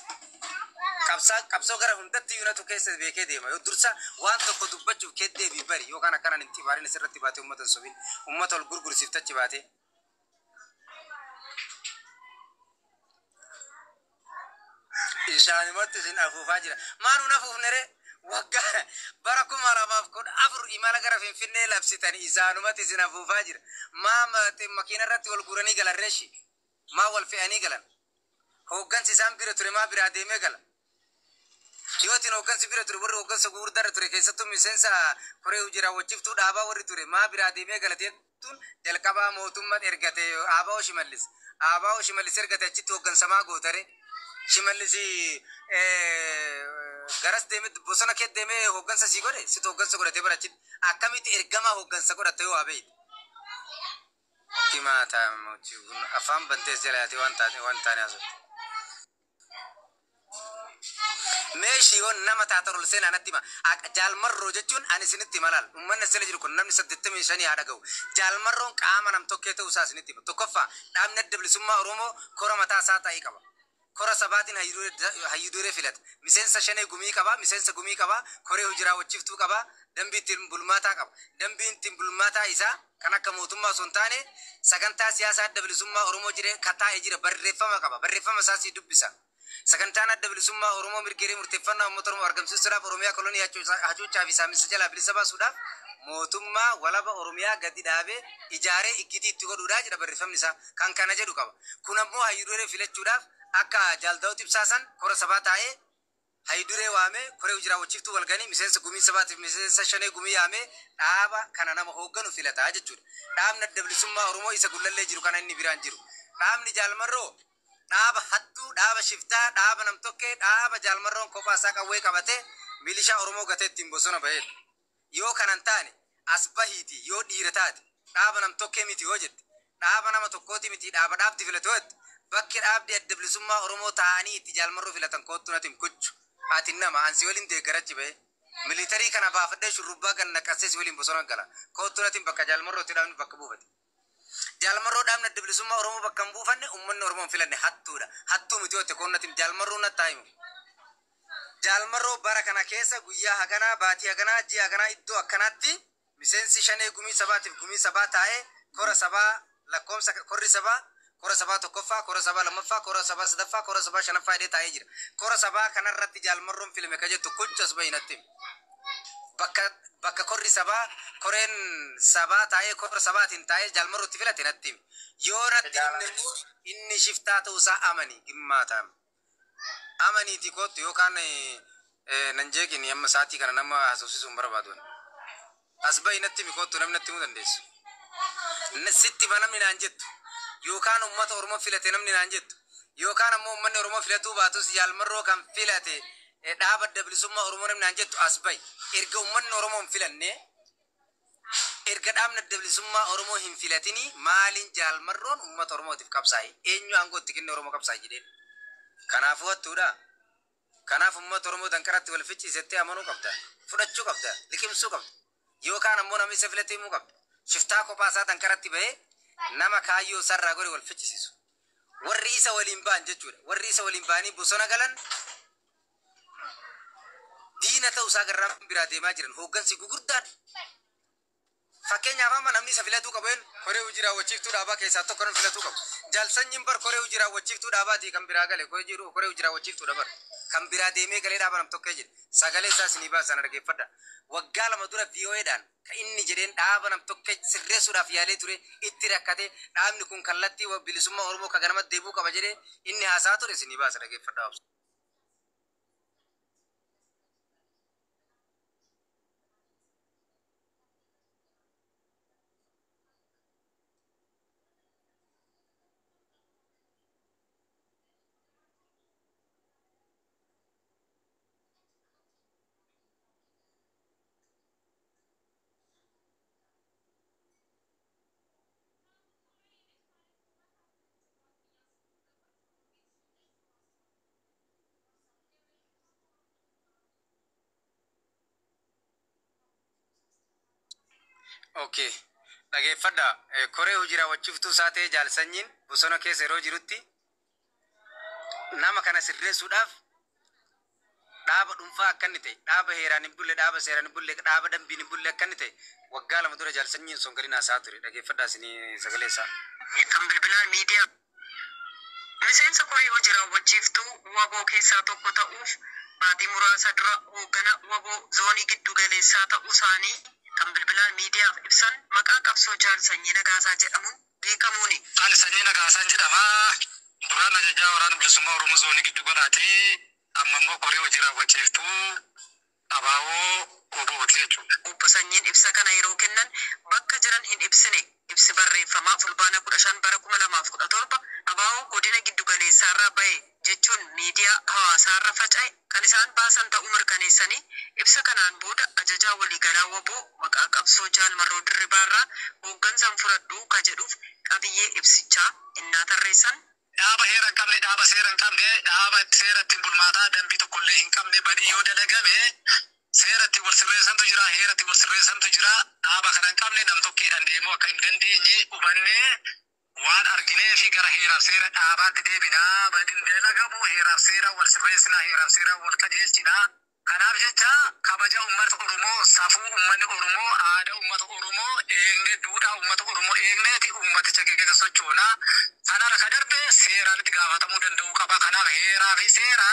Qabsoo gara hundatti iyyuu natu keessa beekee deema. Yoo dursa waan tokko dubbachuuf keddeebii bari yookaan akkanaan hin xibaarin asirratti baatee uummata hin sobin, uummata ol gurgursiiftachi baatee. Isaanumatti isin afuufaa jira. Maanuun afuufne ree? Waggaa bara 2014 imala gara Finfinnee labsitan isaanumatti isin afuufaa jira. Maa makiina irratti wal guuranii galan reeshi? Maa wal fe'anii galan? Hooggansi isaan bira ture maa biraa deemee gala? Yootiin hooggansi bira ture warri hooggansa gurguddaa irra ture keessattuu miseensa koree hojii raawwachiiftuu dhaabaa warri ture maa biraa deemee galate jettuun jalqabaa mootummaan ergate Aabaa Shimallis. Aabaa Shimallis ergate achitti hooggansamaa gootare. Shimallis garas deemee bosona kee deemee hooggansa sii godhe situ hooggansa godhatee bara achitti akkamitti ergamaa hooggansa godhatte yoo abeeyte. Himaa afaan bantees jala yaatee waan taane waan taane haasofte. Meeshii yoo nama taatan ol seenaa natti hima. Jaalmarroo jechuun ani isinitti hima laal. Uummanni asirra jiru kun namni 85 haa dhaga'u. Jaalmarroon qaama nam tokkee ta'uu isaa isinitti hima. Tokkoffaa dhaabni adda bilisummaa Oromoo kora mataa isaa ta'ee qaba. Kora sabaatiin hayyuuduree filata. Miseensa shanee gumii qaba, miseensa gumii qaba, koree hojii raawwachiiftuu qaba, dambii ittiin bulmaataa qaba. Dambiin ittiin bulmaataa isaa kan akka mootummaa osoo hin taane sagantaa siyaasaa adda bilisummaa Oromoo jiree kataa'ee jira barreeffama qaba. Barreeffama isaa sii dubbisa. Sagantaan adda bilisummaa Oromoo mirga hiree murteeffannaa uummata Oromoo argamsiisuudhaaf Oromiyaa kolonii hacuuccaa fi saaminsa jalaa bilisa baasuudhaaf mootummaa walaba Oromiyaa gadi dhaabee ijaaree iggitii itti godhuudhaa jedha barreeffamni isaa. Kan kana jedhu qaba. Kun ammoo hayyuuduree filachuudhaaf akka Jaal Daawud Ibsaa san kora sabaa taa'ee hayyuuduree waamee koree hojii raawwachiiftuu walganii miseensa gumii sabaatiif miseensa shanee gumii yaamee dhaaba kana nama hoogganu filataa jechuudha. Dhaabni adda bilisummaa Oromoo isa gullallee jiru kana inni biraan jiru. Dhaabni Jaalmarroo dhaaba hattuu, dhaaba shiftaa, dhaaba namtokkee, dhaaba Jaalmarroon kophaa isaa qawwee qabatee milishaa Oromoo gatee ittiin bosona bahedha. Yoo kanan taane as bahiiti yoo dhiira taate dhaaba namtokkee miti yoo jette dhaaba nama tokkooti miti dhaaba dhaabdi filate yoo jette bakki dhaabdi adda bilisummaa Oromoo taa'anii itti Jaalmarroo filatan koottu natti hin kuchu. Ati nama ansi waliin deeggarachi bahe. Militarii kana baafadhee shurrubbaa gan naqassee si waliin bosona gala. Koottu natti hin bakka Jaalmarroo itti dhaabni bakka buufate. Jaalmarroo dhaabni adda bilisummaa Oromoo bakka hin buufanne uummanni Oromoo hin filanne hattuudha. Hattuu miti yoo ta'e koon natti Jaalmarroo natti himu. Jaalmarroo bara kana keessa guyyaa haganaa baatii haganaa ji'a haganaa iddoo akkanaatti miseensi shanee gumii sabaatiif gumii sabaa taa'ee kora sabaa lakkoomsa korri sabaa kora sabaa tokkoffaa kora sabaa lammaffaa kora sabaa sadaffaa kora sabaa shanaffaa jedhee taa'ee jira. Kora sabaa kanarratti Jaalmarroon filame ka jettu kuchas bahi natti himi. Bakka korri sabaa koreen sabaa taa'ee kora sabaatiin taa'ee Jaalmarrootti filate natti himi. Yoo natti himne inni shiftaa ta'uusaa amani gimmaa ta'ame. Amaniiti kootu yookaan nan jeeqini amma sa'aatii kana nama haasofsiisuu hin barbaadu. As bahi natti himi kootu namni natti himuu dandeessu. Sitti hima namni naan jettu yookaan uummata Oromoo filate namni naan jettu yookaan ammoo uummanni Oromoo filatuu baatus Jaalmarroo kan filate dhaaba adda bilisummaa Oromoo namni naan jettu as bahi. Erga uummanni Oromoo hin filanne erga dhaabni adda bilisummaa Oromoo hin filatini maaliin Jaalmarroon uummata Oromootiif qabsaa'e eenyu aangoo itti kenne Oromoo qabsaa'e jedheen. Kanaafuu hattuudha. Kanaaf uummata Oromoo danqaratti wal ficciisettee amanuu qabda. Fudhachuu qabda. Liqimsuu qabda. Yookaan ammoo namni isa filate himuu qabda. Shiftaa kophaa isaa danqaratti bahee nama kaayyoo isaarraa gore wal ficcisiisu. Warri isa waliin ba'an jechuudha. Warri isa waliin ba'anii bosona galan diina ta'uu isaa garraan biraa deemaa jiran hooggansi gugurdaan. Fakkeenyaaf amma namni isa filatuu qabu een koree hojii raawwachiiftuu dhaabaa keessaa tokko nama filatuu qabu. Jaalsanyiin bar koree hojii raawwachiiftuu dhaabaatii kan biraa gale koree hojii raawwachiiftuu bar. Kan biraa deemee galee dhaaba nam tokkee jedhe. Sagalee isaa isinii baasan, dhaggeeffadha. Waggaa 2 dura VOAdhaan kan inni jedheen dhaaba nam tokkee sirreessuudhaaf yaalee ture, itti rakkate, dhaabni kun kallattii bilisummaa Oromoo kan ganamatti deebi'uu qaba jedhee inni haasaa ture isinii baasa, dhaggeeffadha. Okay. Dhageeffadha. Koree hojii raawwachiiftuu isaa ta'e jaalsanyiin bosona keessa yeroo jirutti nama kana sirreessuudhaaf dhaaba dhuunfaa akka inni ta'e, dhaaba heeraan hin bulle, dhaaba seeraan hin bulle, dhaaba dambiin hin bulle akka inni ta'e waggaa 2 dura jaalsanyiin sun galiin haasaa ture. Dhageeffadhaa isinii sagalee isaa. Kan bilbilaan miidiyaa miseensa koree hojii raawwachiiftuu WBO keessaa tokko ta'uuf baatii muraasa dura hooggana WBO zoonii giddu galeessaa ta'uu isaanii kan bilbilaan miidiyaaf ibsan maqaa qabsoo Jaal Sanyii Nagaasaa jedhamuun beekamuuni. Ani Sanyii Nagaasaan jedhama. Duraan ajajaa waraana bilisummaa Oromoo zoonii giddu galaati. Amma immoo koree hojii raawwachiiftuu ABO WBOti jechuudha. Obbo Sanyiin ibsa kana yeroo kennan bakka jiran hin ibsine. Ibsi barreeffamaa Fulbaana 15 bara 2017 ABO godina giddu galeessaarraa bahe jechuun miidiyaa hawaasaarra faca'e kan isaan baasan ta'uu mirkaneessanii, ibsa kanaan booda ajajaa waliigalaa WBO maqaa qabsoo Jaal Marroo Dirribaarraa hooggansaan fudhadhuu ka jedhuuf qabiyyee ibsichaa innaa tarreessan. Dhaaba heera hin qabne, dhaaba seera hin qabne, dhaaba seera ittiin bulmaataa dambii tokkollee hin qabne, badii yoo dalagame seera ittiin wal sirreessantu jira, heera ittiin wal sirreessantu jira. Dhaaba kana hin qabne nam tokkeedhaan deemuu akka hin dandeenye hubannee waan arginee fi gara heeraaf seera dhaabaatti deebinaa, badiin dalagamu heeraaf seera wal sirreessinaa, heeraaf seera wal qajeelchinaa. Kanaaf jecha kabaja uummata Oromoo, safuu uummanni Oromoo, aadaa uummata Oromoo eegne, duudhaa uummata Oromoo eegneeti uummaticha keessa sochoonaa. Kanarra ka darbe seeraan itti gaafatamuu danda'uu qaba. Kanaaf heeraa fi seera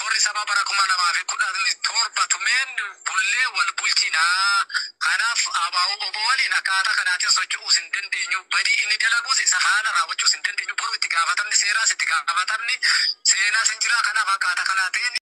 korri sabaa bara 2017 tumeen bullee wal bulchinaa. Kanaaf ABO WBO waliin akkaataa kanaatiin socho'uus hin dandeenyu. Badii inni dalaguus isa faana raawwachuus hin dandeenyu. Boru itti gaafatamni seeraas itti gaafatamni seenaas hin jira. Kanaaf akkaataa kanaatiin.